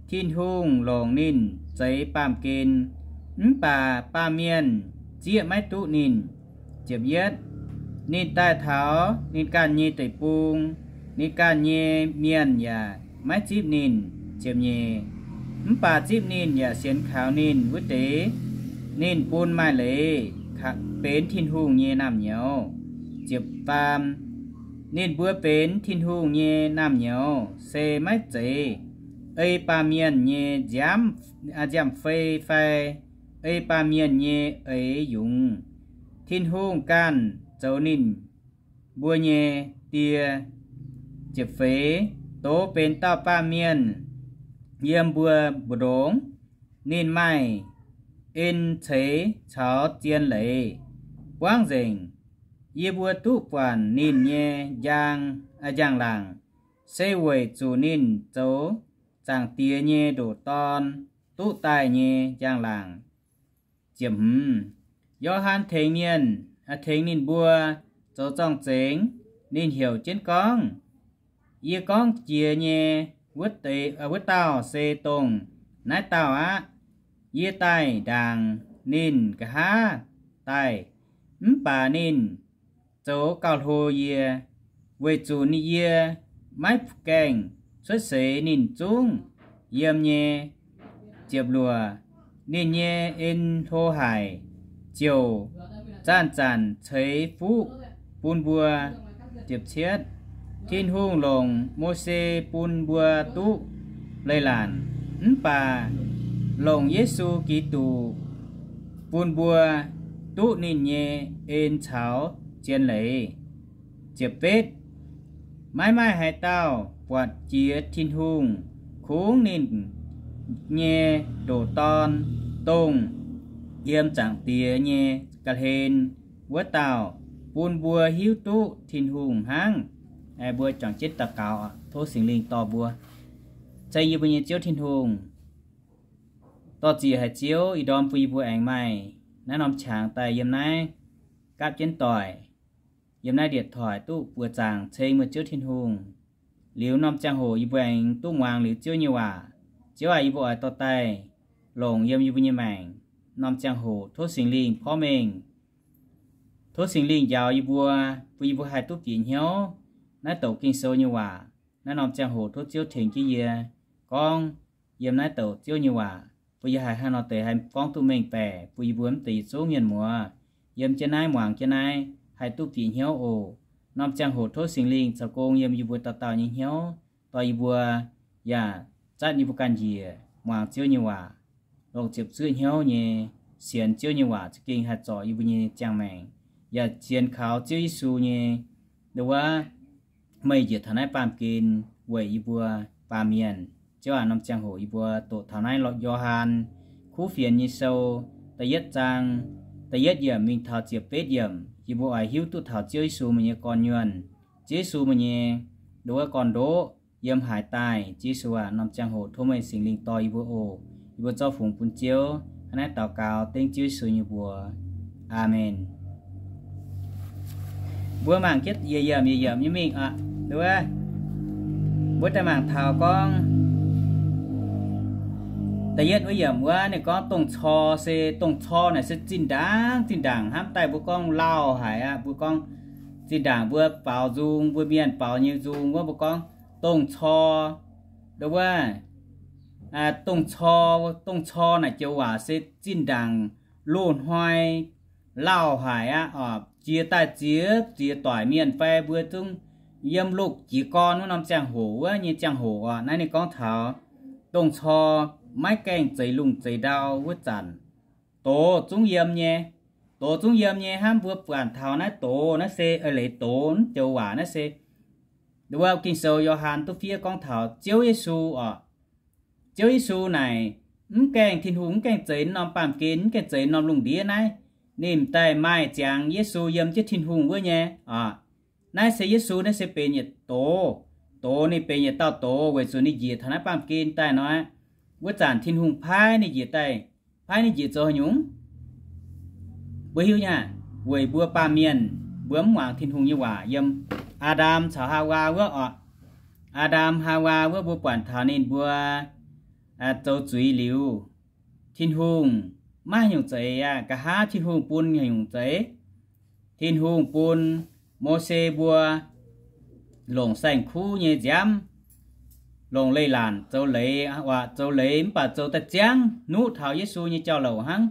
Tin-Hungh longc ninh zeix baamh gen, mv baac baamh mienh zieqv maiv duqv ninh. Ziepc yietv, ninh daaih taux ninh ganh nyei deic-bung, ninh ganh nyei mienh yaac maiv zipv ninh. Ziepc nyeic, mv baac zipv ninh yaac sienx kaux ninh wuov deix, ninh bun maaih leiz benx Tin-Hungh nyei naamh nyouz. Ziepc faam, ninh mbuo benx Tin-Hungh nyei naamh nyouz se maiv zeiz ei baamh mienh nyei nziaamv, nziaamv-fei fai ei baamh mienh nyei eix yungz. Tin-Hungh ganh zoux ninh mbuo nyei Die. Ziepc feix, doz benx dauh baamh mienh yiem mbuo mbu'ndongx. Ninh maaih en ceix caux zien leiz. Buangv nzengc, yie mbuo duqv buatc ninh nyei njang, njang-laangc, se weic zuqc ninh zoux Zaangc Diex nyei ndoqc Dorn duqv daaih nyei njang-laangc. Ziepc hmz, Yo^han tengx mienh, tengx ninh mbuo zoux zorng-zengx. Ninh heuc jienv gorngv, yie gorngv jiex nyei wuov deix, wuov dauh se dongh naaiv dauh aqv. Yie daaih ndaangc ninh nqa'haav daaih. Mv baac ninh zoux gauh hlo yie, weic zuqc ninh yie maiv gaengh cuotv seix ninh zungv yiem nyei. Ziepc luoqc, ninh nyei en hlo haic ziouc zanc-zanc ceix fuqv bun mbuo. Ziepc cietv, Tin-Hungh longc Mose bun mbuo duqv leiz-latc, mv baac longc Yesu Giduc bun mbuo duqv ninh nyei en caux zien leiz. Ziepc betv, maiv maaih haaix dauh buatc jiex Tin-Hungh, kungx ninh nyei ndoqc Dorn, dongh yiem Zaangc Diex nyei ga'hlen wuov dauh, bun mbuo hiuv duqv Tin-Hungh hnangv. Mbuo juangc jienv daux gaux. Tov Singx Lingh dorh mbuo. Ceng yie mbuo nyei Ziouv Tin-Hungh, dorh ziec haic Ziouv, ih ndorm bun yie mbuo aengx maaih naaiv norm qangx daaih yiem naaiv gapv jienv doic, yiem naaiv điện thoại duqv buoz zaangc ceng meih Ziouv Tin-Hungh. Liuz norm ziangh hoc yie mbuo aengx duqv muangx liuz Ziouv nyei waac. Ziouv aac, yie mbuo oix dorh daaih longc yiem yie mbuo nyei maengc. Norm ziangh hoc tov Singx Lingh porv mengh, tov Singx Lingh njaaux yie mbuo, bun yie mbuo haih duqv bieqc hnyouv naaiv douc Ging-Sou nyei waac. Naaiv norm ziangh hoc tov Ziouv tengx jienv yie gorngv yiem naaiv douc Ziouv nyei waac, bun yie haih haaix nor deix haih gorngv duqv mengh baeqc, bun yie mbuo mv deix yietc zungv mienh muoz yiem jienv naaiv muangx jienv naaiv haih duqv bieqc hnyouv oc. Norm ziangh hoc tov Singx Lingh zoux gong yiem yie mbuo dauh dauh nyei hnyouv, dorh yie mbuo yaac zatv yie mbuo ganh njiec muangx Ziouv nyei waac, longc ziepc zuoqv hnyouv nyei sienx Ziouv nyei waac za'gengh haih zorc yie mbuo nyei ziangh maengc, yaac sienx kaux Ziouv Yesu nyei nduov meih njiec taux naaiv baamh gen weic yie mbuo baamh mienh. Ziouv aac, norm ziangh hoc yie mbuo doqc taux naaiv Yo^han kuv fienx nyei sou da'yietv zaang da'yietv yiemc mingh taux ziepc betv yiemc, yie mbuo oix hiuv duqv taux Ziouv Yesu meih nyei gorn-nyuonh, Ziouv Yesu meih nyei nduov gorn-ndoqv yiem haaix daaih. Ziouv Yesu aac, norm ziangh hoc tov meih Singx Lingh dorh yie mbuo oc. Yie mbuo zorqv fungx bun Ziouv. Hnangv naaiv daux gaux dengv Ziouv Yesu nyei mbuox. Aamen. Mbuo mangc jienv yietc yiemc yietc yiemc nyei mingh aqv. Mbuo daaih mangc taux gorngv da'yietv wuov yiemc wuov, ninh gorngv dongh cor se, dongh cor naaic se zinh ndaangc zinh ndaangc hnamv daaih. Mbuo gorngv lauh haic aqv. Mbuo gorngv zinh ndaangc mbuo baaux nzung, mbuo mienh baaux nyei nzung wuov, mbuo gorngv dongh cor, wuov, dongh cor, dongh cor naaic joux waac se zinh ndaangc loz-hnoi lauh haic aqv. Oc, jiex daaih ziex, ziex doic mienh fai mbuo zungv yiem loz-jiez gorn wuov norm ziangh hoc wuov nyei ziangh hoc oc. Naaiv ninh gorngv taux dongh cor maiv gaengh zeix lungh zeix ndau wuov zanc, doz zungv yiem nyei. Doz zungv yiem nyei hnamv. Mbuo buatc taux naaiv doz naaiv se eix leiz doz, mv joux waac naaiv se wuov Ging-Sou Yo^han duqv fiev gorngv taux Ziouv Yesu oc. Ziouv Yesu naaic mv gaengh, Tin-Hungh mv gaengh zeix norm baamh gen, mv gaengh zeix norm lungh ndiev naaiv. Ninh m'daaih maaih ziangx Yesu yiem jienv Tin-Hungh wuov nyei oc. Naaiv se Yesu, naaiv se benx yietc doz. Doz ninh benx yietc dauh doz weic zuqc ninh njiec taux naaiv baamh gen daaih nor, wuov zanc Tin-Hungh paaiv ninh njiec daaih. Paaiv ninh njiec zoux haaix nyungc? Mbuo hiuv nyei aqv. Weic mbuo baamh mienh mbuo mv muangx Tin-Hungh nyei waac. Yiem Aa^ndam caux Haawaa wuov oc. Aa^ndam, Haawaa wuov mbuo buatc taux ninh mbuo zoux zuiz liuz, Tin-Hungh maiv haaix nyungc zeix aqv. Nqa'haav Tin-Hungh bun haaix nyungc zeix? Tin-Hungh bun Mose mbuo longc saeng-kuv nyei nziaamv, longc leiz-latc zoux leiz, aac, zoux leiz mv baac zoux daaih ziangv nuqv taux Yesu nyei jauv-louc hnangv.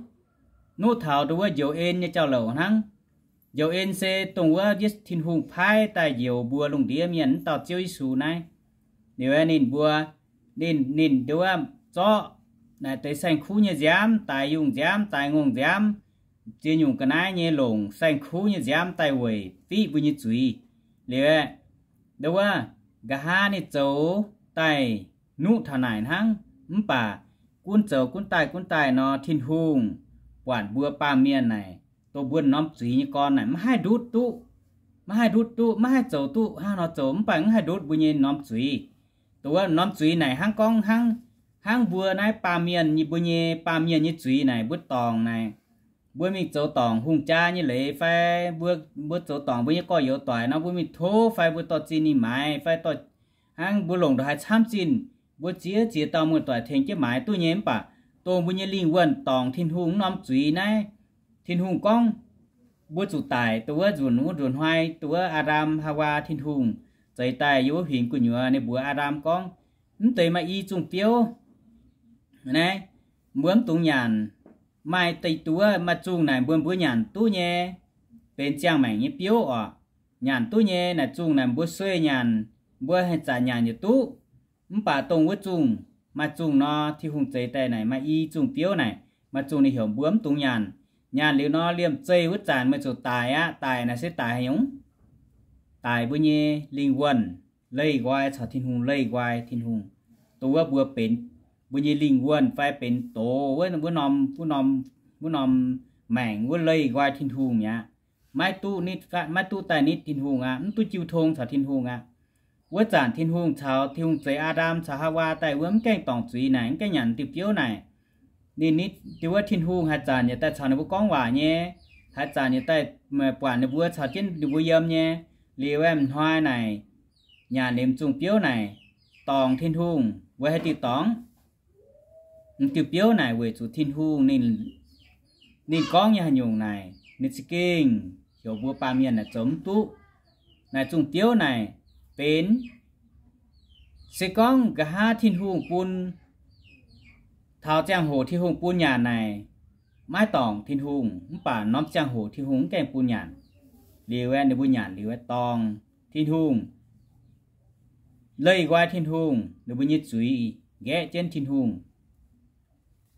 Nuqv taux nduov wuov njoux en nyei jauv-louc hnangv. Njoux en se dongh wuov Tin-Hungh paaiv daaih njoux mbuo lungh ndiev mienh wuov dauh Ziouv Yesu naaiv. Liuz ninh mbuo, ninh, ninh nduov wuov zorqv naaic deix saeng-kuv nyei nziaamv, daix yungh nziaamv, daix ngongh nziaamv, ziex nyungc ga'naaiv nyei longc saeng-kuv nyei nziaamv daaih weic fiqv mbuo nyei zuiz. Liuz aeqv, nduov wuov, nqa'haav ninh zoux daaih nuqv taux naaic hnangv. Mv baac gunv zoux gunv daaih gunv daaih nor, Tin-Hungh buatc mbuo baamh mienh naaic dongh mbuo norm zuiz nyei gorn naaic maiv haih ndutv duqv, maiv haih ndutv duqv, maiv haih zoux duqv hnangv nor zoux, mv baac mv haih ndutv mbuo nyei norm zuiz. Dongh wuov norm zuiz naaic hnangv gorngv hnangv, hnangv mbuo naaiv baamh mienh nyei, mbuo nyei baamh mienh nyei zuiz naaic, mbuo dorngc naaic, mbuo mingh zoux dorngc hungh jaa nyei leiz fai mbuo, mbuo zoux dorngc mbuo nyei gorx-youz doic nor, mbuo mingh tov fai mbuo dorh zinh ninh maaiz fai dorh, hnangv mbuo longc ndongc haaix camv zinh, mbuo ziex ziex dauh muoz-doic tengx jienv maaiz duqv nyei. Mv baac dongh mbuo nyei lingh wuonh dorngc Tin-Hungh wuov norm zuiz naaiv, Tin-Hungh gorngv, mbuo zuqc daic. Dongh wuov nzunc wuov nzunc hnoi, dongh wuov Aa^ndam, Haawaa, Tin-Hungh zeix daaih yiem wuov huingx gu'nyuoz, ninh mbuox Aa^ndam gorngv, mv deix maaih i zungh biouv naaiv, mbuo mv dungx nyanc. Maaih deix duqv maaih zungh naaic mbuo mbuo nyanc duqv nyei, benx ziangh maengc nyei biouv oc. Nyanc duqv nyei naaic zungh naaic mbuo sueih nyanc, mbuo haih zanc nyanc yietc duqv. Mv baac dongh wuov zungh, maaih zungh nor, Tin-Hungh zeix daaih naaic maaih i zungh biouv naaic, maaih zungh ninh heuc mbuo mv dungx nyanc. Nyanc liuz nor, liemh zeih wuov zanc meih zuqc daic aqv. Daic naaic se daic haaix nyungc? Daic mbuo nyei lingh wuonh leih nqoi caux Tin-Hungh, leih nqoi Tin-Hungh. Dongh wuov mbuo benx, mbuo nyei lingh wuonh fai benx doz wuov, wuov norm, wuov norm, wuov norm maengc wuov leih nqoi Tin-Hungh mi'aqv. Maiv duqv nitv, maiv duqv daaih nitv Tin-Hungh aqv. Mv duqv jiu tong caux Tin-Hungh aqv. Wuov zanc Tin-Hungh caux, Tin-Hungh zeix Aa^ndam caux Haawaa daaih wuov mv gaengh dorngc zuiz naaic, mv gaengh nyanc diuh biouv naaic, ninh nitv, dongh wuov Tin-Hungh haaix zanc yietc daaih caux ninh mbuo gorngv waac nyei, haaix zanc yietc daaih buatc ninh mbuo caux jienv ninh mbuo yiem nyei. Liuz aeqv, m'hnoi naaic, nyanc liuz m'zungh biouv naaic, dorngc Tin-Hungh weic haaix diuc dorngc? M'diuh biouv naaic weic zuqc Tin-Hungh ninh, ninh gorngv nyei haaix nyungc naaic, ninh za'gengh heuc mbuo baamh mienh naaic zoux mv duqv. Naaic zungh biouv naaic benx, se gorngv nqa'haav Tin-Hungh bun, taux ziangh hoc Tin-Hungh bun nyanc naaic, maiv dorngc Tin-Hungh, mv baac norm ziangh hoc Tin-Hungh mv gaengh bun nyanc. Liuz aeqv, ninh mbuo nyanc liuz aeqv, dorngc Tin-Hungh, leih nqoi Tin-Hungh, ninh mbuo nyei zuiz nqaeqv jienv Tin-Hungh,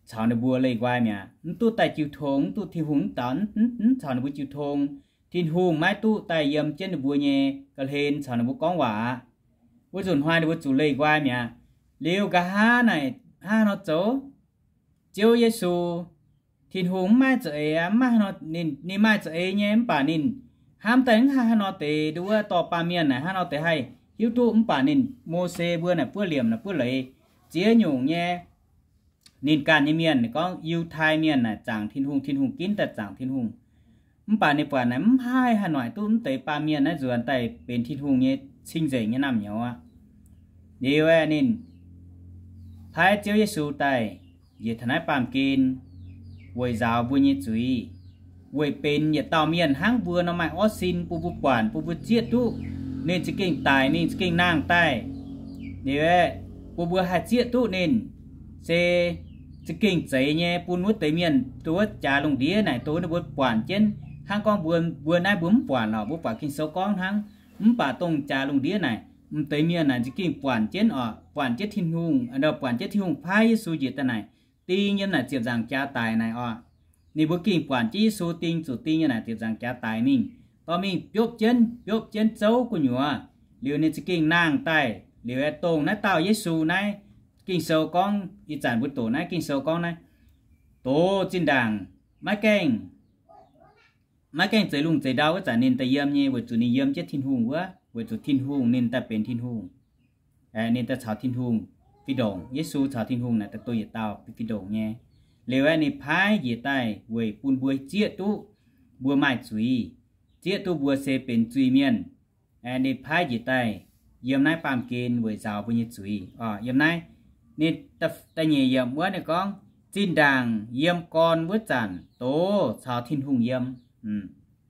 caux ninh mbuo leih nqoi mi'aqv. Mv duqv daaih jiu tong, mv duqv Tin-Hungh mv daux, mv caux ninh mbuo jiu tong. Tin-Hungh maiv duqv daaih yiem jienv ninh mbuo nyei ga'hlen caux ninh mbuo gorngv waac aqv. Wuov nzunc hnoi ninh mbuo zuqc leih nqoi mi'aqv. Liuz nqa'haav naaic hnangv haaix nor zoux? Ziouv Yesu, Tin-Hungh mv maaih za'eix aqv, mv maaih haaix nor, ninh, ninh maaih za'eix nyei, mv baac ninh hnamv daaih mv hnangv haaix nor deix, nduov wuov dorh baamh mienh naaic hnangv haaix nor deix haih hiuv duqv. Mv baac ninh, Mose mbuo naaic buov liemc naaic buov leiz ziex nyungc nyei. Ninh ganh nyei mienh gorngv Yiutai Mienh naaic zaangc Tin-Hungh, Tin-Hungh ginv daaih zaangc Tin-Hungh. Mv baac ninh buatc naaic mv haih haaix noic duqv mv deix baamh mienh naaiv nzuonx daaih benx Tin-Hungh nyei cing-nzengc nyei naamh nyouz aqv. Liuz aeqv, ninh paaiv Ziouv Yesu daaih njiec taux naaiv baamh gen weic nzaaux mbuo nyei zuiz, weic benx yietc dauh mienh hnangv mbuo nor maaih orv sin bun mbuo buatc, bun mbuo zieqv duqv ninh za'gengh daic mingh, za'gengh nangh daaih. Liuz aeqv, bun mbuo haih zieqv duqv ninh se za'gengh zeiz nyei, bun wuov deix mienh, dongh wuov jaax lungh ndiev naaic, dongh wuov ninh mbuo buatc jienv hnangv gorngv mbuo, mbuo naaiv mbuo mv buatc lorqc, mbuo buatc Ging-Sou gorngv hnangv. Mv baac dongh jaax lungh ndiev naaic, m'deix mienh naaic za'gengh buatc jienv oc, buatc jienv Tin-Hungh, buatc jienv Tin-Hungh paaiv Yesu njiec daaih naaic, ding yiem naaic ziepc nzaangc jaax daic naaic oc. Ninh mbuo gengh buatc jienv Yesu ding, zuqc ding yiem naaic ziepc nzaangc jaax daic mingh, dorh mingh biopv jienv, biopv jienv zouv gu'nyuoz. Liuz ninh za'gengh nangh daaih. Liuz aeqv, dongh naaiv dauh Yesu naaiv, Ging-Sou gorngv ih zanc mbuo doqc naaiv Ging-Sou gorngv naaiv, doz zinh ndaangc maiv gaengh, maiv gaengh zeix lungh zeix ndau wuov zanc ninh daaih yiem nyei, weic zuqc ninh yiem jienv Tin-Hungh wuov, weic zuqc Tin-Hungh ninh daaih benx Tin-Hungh. Ninh daaih caux Tin-Hungh fih ndongc. Yesu caux Tin-Hungh naaic daaih duqv yietc dauh fih ndongc nyei. Liuz aeqv, ninh paaiv njiec daaih weic bun mbuo zieqv duqv mbuo maaih zuiz, zieqv duqv mbuo se benx zuiz-mienh. Ninh paaiv njiec daaih yiem naaiv baamh gen weic nzaaux mbuo nyei zuiz oc. Yiem naaiv, ninh da'nyeic yiemc wuov ninh gorngv, zinh ndaangc yiem gorn wuov zanc doz caux Tin-Hungh yiem.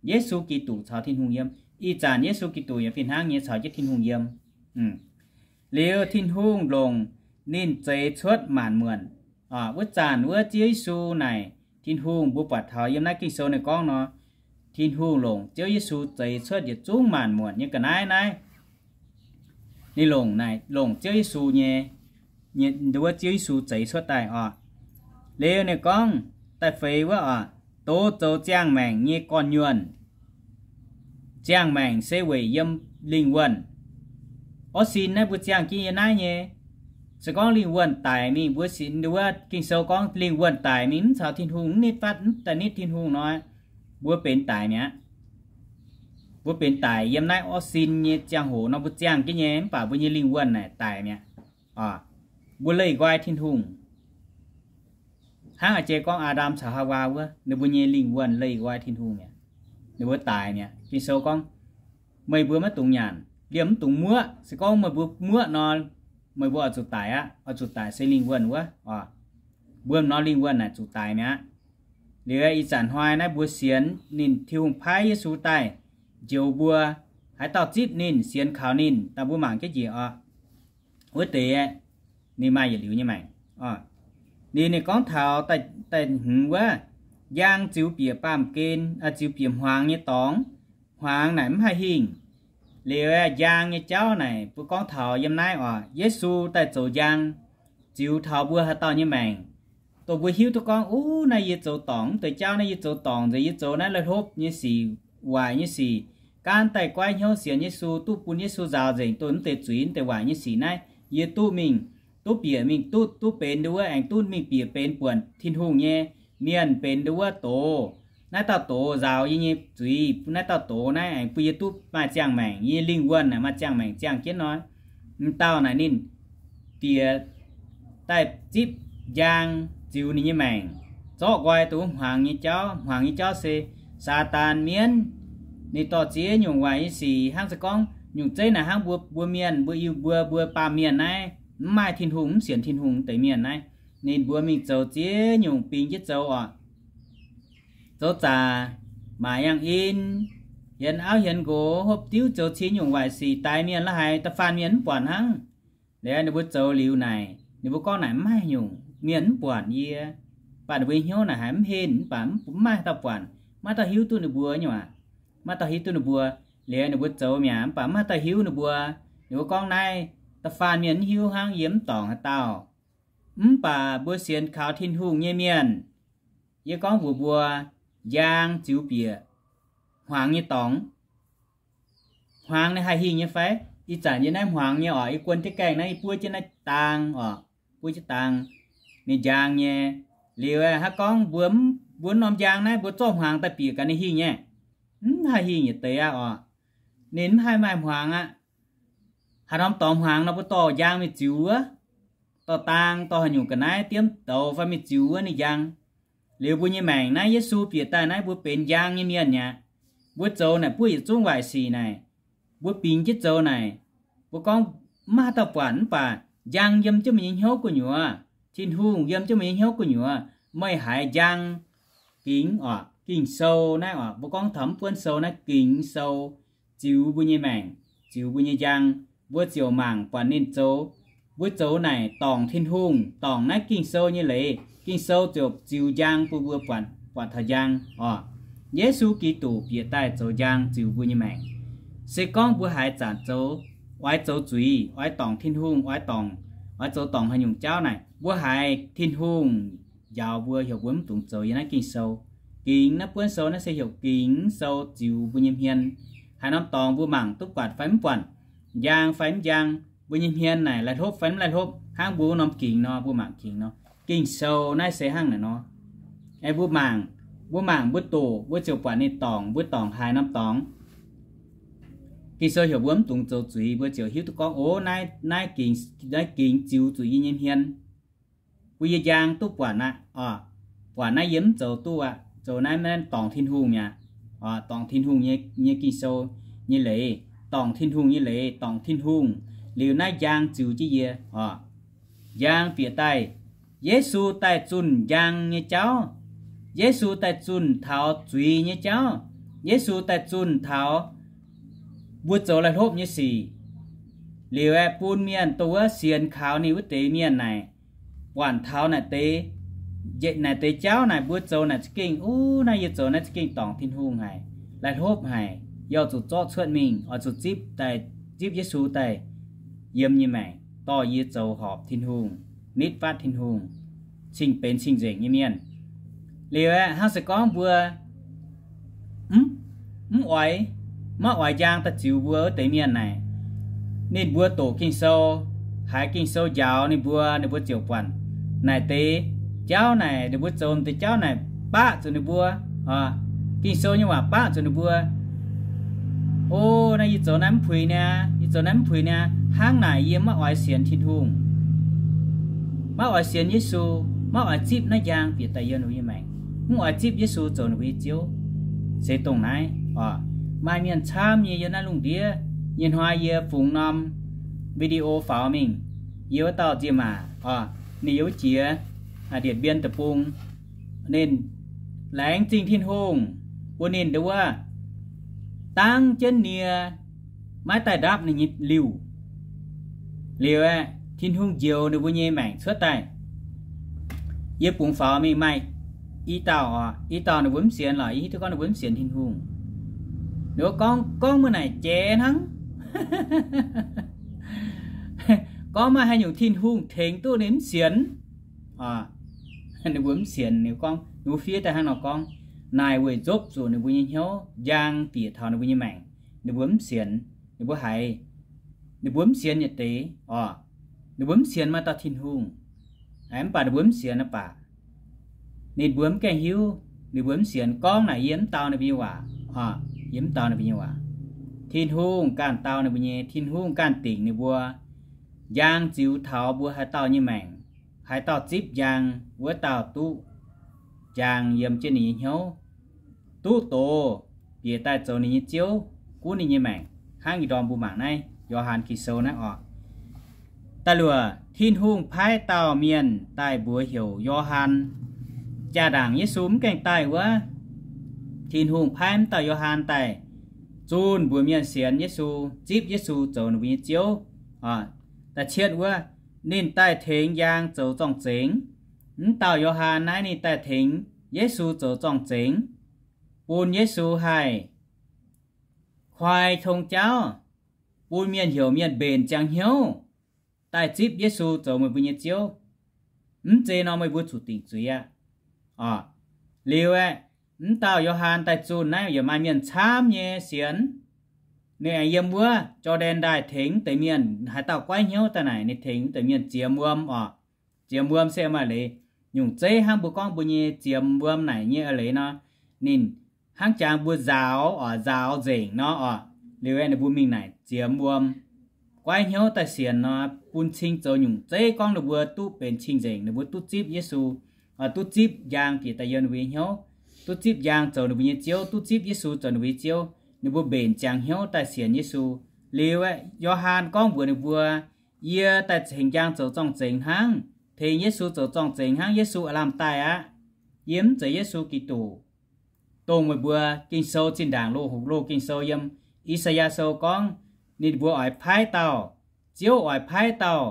Yesu Giduc caux Tin-Hungh yiem. Ih zanc Yesu Giduc yaac fih hnangv nyei caux jienv Tin-Hungh yiem. Liuz Tin-Hungh longc ninh zeix cuotv maanc muonc. Wuov zanc wuov Ziouv Yesu naaic, Tin-Hungh mbuo buatc taux yiem naaiv Ging-Sou ninh gorngv nor, Tin-Hungh longc Ziouv Yesu zeix cuotv yietc zungv maanc muonc nyei ga'naaiv naaiv. Ninh longc naaic, longc Ziouv Yesu nyei, wuov Ziouv Yesu zeix cuotv daaih oc. Liuz ninh gorngv da'feix wuov oc, doz zoux ziangh maengc nyei gorn-nyuonh. Ziangh maengc se weic yiem lingh wuonh. Orv sin naaiv mbuo ziangh jienv yiem naaiv nyei. Se gorngv lingh wuonh daic mingh, mbuo sin wuov Ging-Sou gorngv lingh wuonh daic mingh mv caux Tin-Hungh, mv nitv fatv, mv daaih nitv Tin-Hungh nor, mbuo benx daic mi'aqv. Mbuo benx daic yiem naaiv orv sin nyei ziangh hoc nor mbuo ziangh jienv nyei, mv baac mbuo nyei lingh wuonh naaic daic mi'aqv. Mbuo leih nqoi Tin-Hungh. Hnangv a'jang gorngv Aa^ndam caux Haawaa wuov, ninh mbuo nyei lingh wuonh leih nqoi Tin-Hungh mi'aqv. Ninh mbuo daic mi'aqv. Ging-Sou gorngv, meih mbuo maiv dungx nyanc, liemh mv dungx muoqv. Se gorngv meih mbuo muoqv nor, meih mbuo oix zuqc daic aqv. Oix zuqc daic se lingh wuonh wuov oc. Mbuo nor lingh wuonh naaic zuqc daic mi'aqv. Liuz ih zanc hnoi naaiv mbuo sienx ninh, Tin-Hungh paaiv Yesu daaih njoux mbuo, haaix dauh zipv ninh, sienx kaux ninh, daaih mbuo mangc jienv njiec oc. Wuov deix aeqv, ninh maaih yietc liuz nyei maengc. Ninh, ninh gorngv taux daaih hmz wuov, njang ziux bieqc baamh gen, ziux bieqc hmuangx nyei dorngx. Hmuangx naaic mv haih hingh. Liuz aeqv, njang nyei jauv naaic mbuo gorngv taux yiem naaiv oc, Yesu daaih zoux njang, ziux taux mbuo haaix dauh nyei maengc. Dongh mbuo hiuv duqv gorngv, uv, naaiv yie zoux dorngc mv deix jauv, naaiv yie zoux dorngc nzengc, yie zoux naaiv lai hlopv nyei sic, waaic nyei sic, gaanv daaih goiv hnyouv sienx Yesu, duqv bun Yesu nzaaux nzengc, dongh mv deix zuiz, mv deix waaic nyei sic naaiv, yie duqv mingh, duqv bieqc mingh duqv, duqv benx nduov wuov, aengx duqv mingh bieqc benx buonc Tin-Hungh nyei mienh, benx nduov wuov doz. Naaiv dauh doz nzaaux yie nyei zuiz, naaiv dauh doz naaiv aengx bun yie duqv maaih ziangh maengc, yie nyei lingh wuonh naaic maaih ziangh maengc ziangh jienv nor. M'dauh naaic ninh bieqc daaih zipv njang ziux ninh nyei maengc, zorqv nqoi dongh hmuangx nyei jauv. Hmuangx nyei jauv se Saadaan mienv. Ninh dorh ziex nyungc waaic nyei sic, hnangv se gorngv nyungc zeiv naaic hnangv mbuo, mbuo mienh, mbuo Iu-, mbuo, mbuo baamh mienh naaiv, mv maaih Tin-Hungh, mv sienx Tin-Hungh deix mienh naaiv, ninh mbuo mingh zoux ziex nyungc bingx jienv zoux oc. Zoux zaqc, maaic yangh in, hienx auv hienx nqox, hopv diuv, zoux ziex nyungc waaic sic, daix mienh la'haiz, da'faanh mienh mv buatc hnangv. Liuz ninh mbuo zoux liuz naaic, ninh mbuo gorngv naaic, mv maaih nyungc, mienh mv buatc yie. Mv baac ninh mbuo hnyouv naaic haiz mv henv, mv baac mv maaih dauh buatc, maiv dauh hiuv duqv ninh mbuo nyei waac. Maiv dauh hiuv duqv ninh mbuo. Liuz ninh mbuo zoux mi'aqv, mv baac mv maaih dauh hiuv ninh mbuo. Ninh mbuo gorngv naaiv, da'faanh mienh mv hiuv hnangv, yie mv dorngc haaix dauh. Mv baac mbuo sienx kaux Tin-Hungh nyei mienh, yie gorngv mbuox mbuo, njang ziux bieqc hmuangx nyei dorngx. Hmuangx ninh haih hingh nyei fai? Ih zanc yie naaiv hmuangx nyei oc, yie guon jienv gaengh naaiv, yie buov jienv naaiv dang oc, buov jienv dang, ninh njang nyei. Liuz haaix gorngv mbuo, mbuo norm njang naaiv mbuo zorqv hmuangx daaih bieqc gaax ninh hingh nyei? Mv haih hingh yietc deix aqv oc. Ninh mv haih maaih hmuangx aqv. Haaix norm dorngx hmuangx nor mbuo dorh njang mingh ziux wuov, dorh dang, dorh haaix nyungc ga'naaiv diemv douz fai mingh ziux wuov ninh njang. Liuz mbuo nyei maengc naaiv, Yesu bieqc daaih naaiv, mbuo benx njang nyei mienh aqv. Mbuo zoux naaic buov yietc zungv waaic sic naaic, mbuo bingx jienv zoux naaic, mbuo gorngv maiv haaix dauh buatc, mv baac njang yiem jienv meih nyei hnyouv gu'nyuoz, Tin-Hungh yiem jienv meih nyei hnyouv gu'nyuoz, meih haiz njang gingx oc. Ging-Sou naaiv oc, mbuo gorngv taux mv buonv sou naaiv, Ging-Sou ziux mbuo nyei maengc, ziux mbuo nyei njang, mbuo ziouc mangc buatc ninh zoux. Mbuo zoux naaic dorngc Tin-Hungh, dorngc naaiv Ging-Sou nyei leiz, Ging-Sou ziouc ziux njang bun mbuo buatc, buatc taux njang oc. Yesu Giduc bieqc daaih zoux njang ziux mbuo nyei maengc. Se gorngv mbuo haiz zanc zoux, oix zoux zuiz, oix dorngc Tin-Hungh, oix dorngc, oix zoux dorngc haaix nyungc jauv naaic, mbuo haiz Tin-Hungh njaaux mbuo, heuc mbuo mv dungx zoux yiem naaiv Ging-Sou. Gingx naaiv buonv sou naaiv se heuc Ging-Sou ziux mbuo nyei hmien. Haaix norm dorngx mbuo mangc duqv buatc fai mv buatc, njang fai mv njang, mbuo nyei hmien naaic lai hlopv fai mv lai hlopv, hnangv mbuo wuov norm gingx nor, mbuo mangc gingx nor. Ging-Sou naaiv se hnangv naaic nor. Aengx mbuo mangc, mbuo mangc mbuo doqc, mbuo ziouc buatc ninh dorngc, mbuo dorngc haaix norm dorngx. Ging-Sou heuc mbuo mv dungx zoux zuiz, mbuo ziouc hiuv duqv gorngv, o, naaiv, naaiv gingx, naaiv gingx ziux zuqc yie nyei hmien. Bun yie njang duqv buatc aqv oc. Buatc naaiv yie mv zoux duqv aqv. Zoux naaiv maiv dorngc Tin-Hungh mi'aqv oc. Dorngc Tin-Hungh nyei, nyei Ging-Sou nyei leiz, dorngc Tin-Hungh nyei leiz, dorngc Tin-Hungh. Liuz naaiv njang ziux jienv yie oc. Njang bieqc daaih, Yesu daaih zunh njang nyei jauv. Yesu daaih zunh taux zuiz nyei jauv. Yesu daaih zunh taux mbuo zoux lai hlopv nyei sic. Liuz aeqv, bun mienh dongh wuov sienx kaux ninh wuov deix mienh naaic, buatc taux naaic deix, naaic deix jauv naaic mbuo zoux naaic za'gengh, uv, naaiv yie zoux naaiv za'gengh dorngc Tin-Hungh haic, lai hlopv haic. Yie oix zuqc zorqv cuotv mingh, oix zuqc zipv daaih, zipv Yesu daaih yiem nyei maengc, dorh yie zoux horpc Tin-Hungh, nitv fatv Tin-Hungh, cing-benx cing-nzengc nyei mienh. Liuz aeqv, hnangv se gorngv mbuo mv, mv oix, maiv oix njang daaih ziux mbuo wuov deix mienh naaic, ninh mbuo doqc Ging-Sou, haiz Ging-Sou njaaux ninh mbuo, ninh mbuo ziouc buatc naaic deix jauv naaic, ninh mbuo zoux deix jauv naaic baqv zuqc ninh mbuo, Ging-Sou nyei waac baqv zuqc ninh mbuo. O, naaiv yie zoux naaiv mv puix niaa, yie zoux naaiv mv puix niaa. Hnangv naaic yie maiv oix sienx Tin-Hungh, maiv oix sienx Yesu, maiv oix zipv naaiv njang bieqc daaih yiem ninh mbuo nyei maengc, mv oix zipv Yesu zoux ninh mbuo nyei Ziouv. Se dongh naaiv oc. Maaih mienh camv nyei yiem naaiv lungh ndiev. Nyei hnoi yie fungx norm video faaux mingh, yie wuov dauh nzie maac oc, ninh yiem wuov jiex Điện Biên deic-bung. Ninh Laengz zingh Tin-Hungh bun ninh nduov wuov, dangv jienv nie maiv daaih ndapv ninh nyei liuh. Liuz aeqv, Tin-Hungh njoux ninh mbuo nyei maengc cuotv daaih. Yie bungx faaux mingh maaih i dauh oc, i dauh ninh mbuo mv sienx lorqc, yie hiuv duqv gorngv ninh mbuo mv sienx Tin-Hungh. Ninh mbuo gorngv, gorngv meih naaic jiex hnangv. Gorngv maaih haaix nyungc Tin-Hungh tengx duqv ninh mv sienx. Ninh mbuo mv sienx, ninh gorngv, ninh mbuo fiev daaih hnangv nor gorngv, naaic weic nzopv zuqc ninh mbuo nyei hnyouv, njang bieqc taux ninh mbuo nyei maengc. Ninh mbuo mv sienx, ninh mbuo haiz, ninh mbuo mv sienx yietc deix oc. Ninh mbuo mv sienx maaih dauh Tin-Hungh, mv baac ninh mbuo mv sienx aqv baac ninh mbuo mv gaengh hiuv, ninh mbuo mv sienx, gorngv naaic yie mv dau ninh mbuo nyei waac oc, yie mv dau ninh mbuo nyei waac. Tin-Hungh ganh dau ninh mbuo nyei, Tin-Hungh ganh dingc ninh mbuo. Njang ziux taux mbuo haaix dauh nyei maengc, haaix dauh zipv njang, wuov dauh duqv njang yiem jienv ninh nyei hnyouv, duqv doz bieqc daaih zoux ninh nyei Ziouv, gunv ninh nyei maengc, hnangv ih ndorm mbuo mangc naaiv Yo^han Ging-Sou naaiv oc. Da'luoqc, Tin-Hungh paaiv dauh mienh daaih mbuox heuc Yo^han. Jaa-ndaangc Yesu mv gaengh daaih wuov, Tin-Hungh paaiv wuov dauh Yo^han daaih zunh mbuox mienh sienx Yesu, zipv Yesu zoux ninh mbuo nyei Ziouv. Da'cietv wuov, ninh daaih tengx njang zoux zorng-zengx. Wuov dauh Yo^han naaiv ninh daaih tengx Yesu zoux zorng-zengx, bun Yesu haih koi tong jauv, bun mienh heuc mienh mbenc ziangx hnyouv daaih zipv Yesu zoux meih mbuo nyei Ziouv. Mv zeiz nor meih mbuo zuqc dingc zuiz aqv. Liuz aeqv, wuov dauh Yo^han daaih zunh naaiv yaac maaih mienh camv nyei sienx. Ninh aengx yiem wuov Jor^ndaen Ndaaih tengx wuov deix mienh, haaix dauh goiv hnyouv daaih naaic ninh tengx wuov deix mienh ziemx wuom oc. Ziemx wuom se maaih leiz nyungc zeiv hnangv mbuo gorngv mbuo nyei ziemx wuom naaic nyei eix leiz nor, ninh hnangv jangx mbuo nzaaux oc, nzaaux nzengc nor oc. Liuz aeqv, ninh mbuo mingh naaic ziemx wuom. Goiv hnyouv daaih sienx nor, bun cing zoux nyungc zeiv gorngv ninh mbuo duqv benx cing-nzengc, ninh mbuo duqv zipv Yesu, duqv zipv njang bieqc daaih yiem ninh mbuo nyei hnyouv, duqv zipv njang zoux ninh mbuo nyei Ziouv, duqv zipv Yesu zoux ninh mbuo nyei Ziouv. Ninh mbuo mbenc ziangx hnyouv daaih sienx Yesu. Liuz aeqv, Yo^han gorngv mbuox ninh mbuo, yie daaih tengx njang zoux zorng-zengx hnangv, tengx Yesu zoux zorng-zengx hnangv, Yesu aav lamh daaih aqv. Yie mv zeiz Yesu Giduc. Dongh meih mbuo Ging-Sou zinh ndaangc loz-hoc loz Ging-Sou yiem I^saa^yaa Sou gorngv, ninh mbuo oix paaiv dauh, Ziouv oix paaiv dauh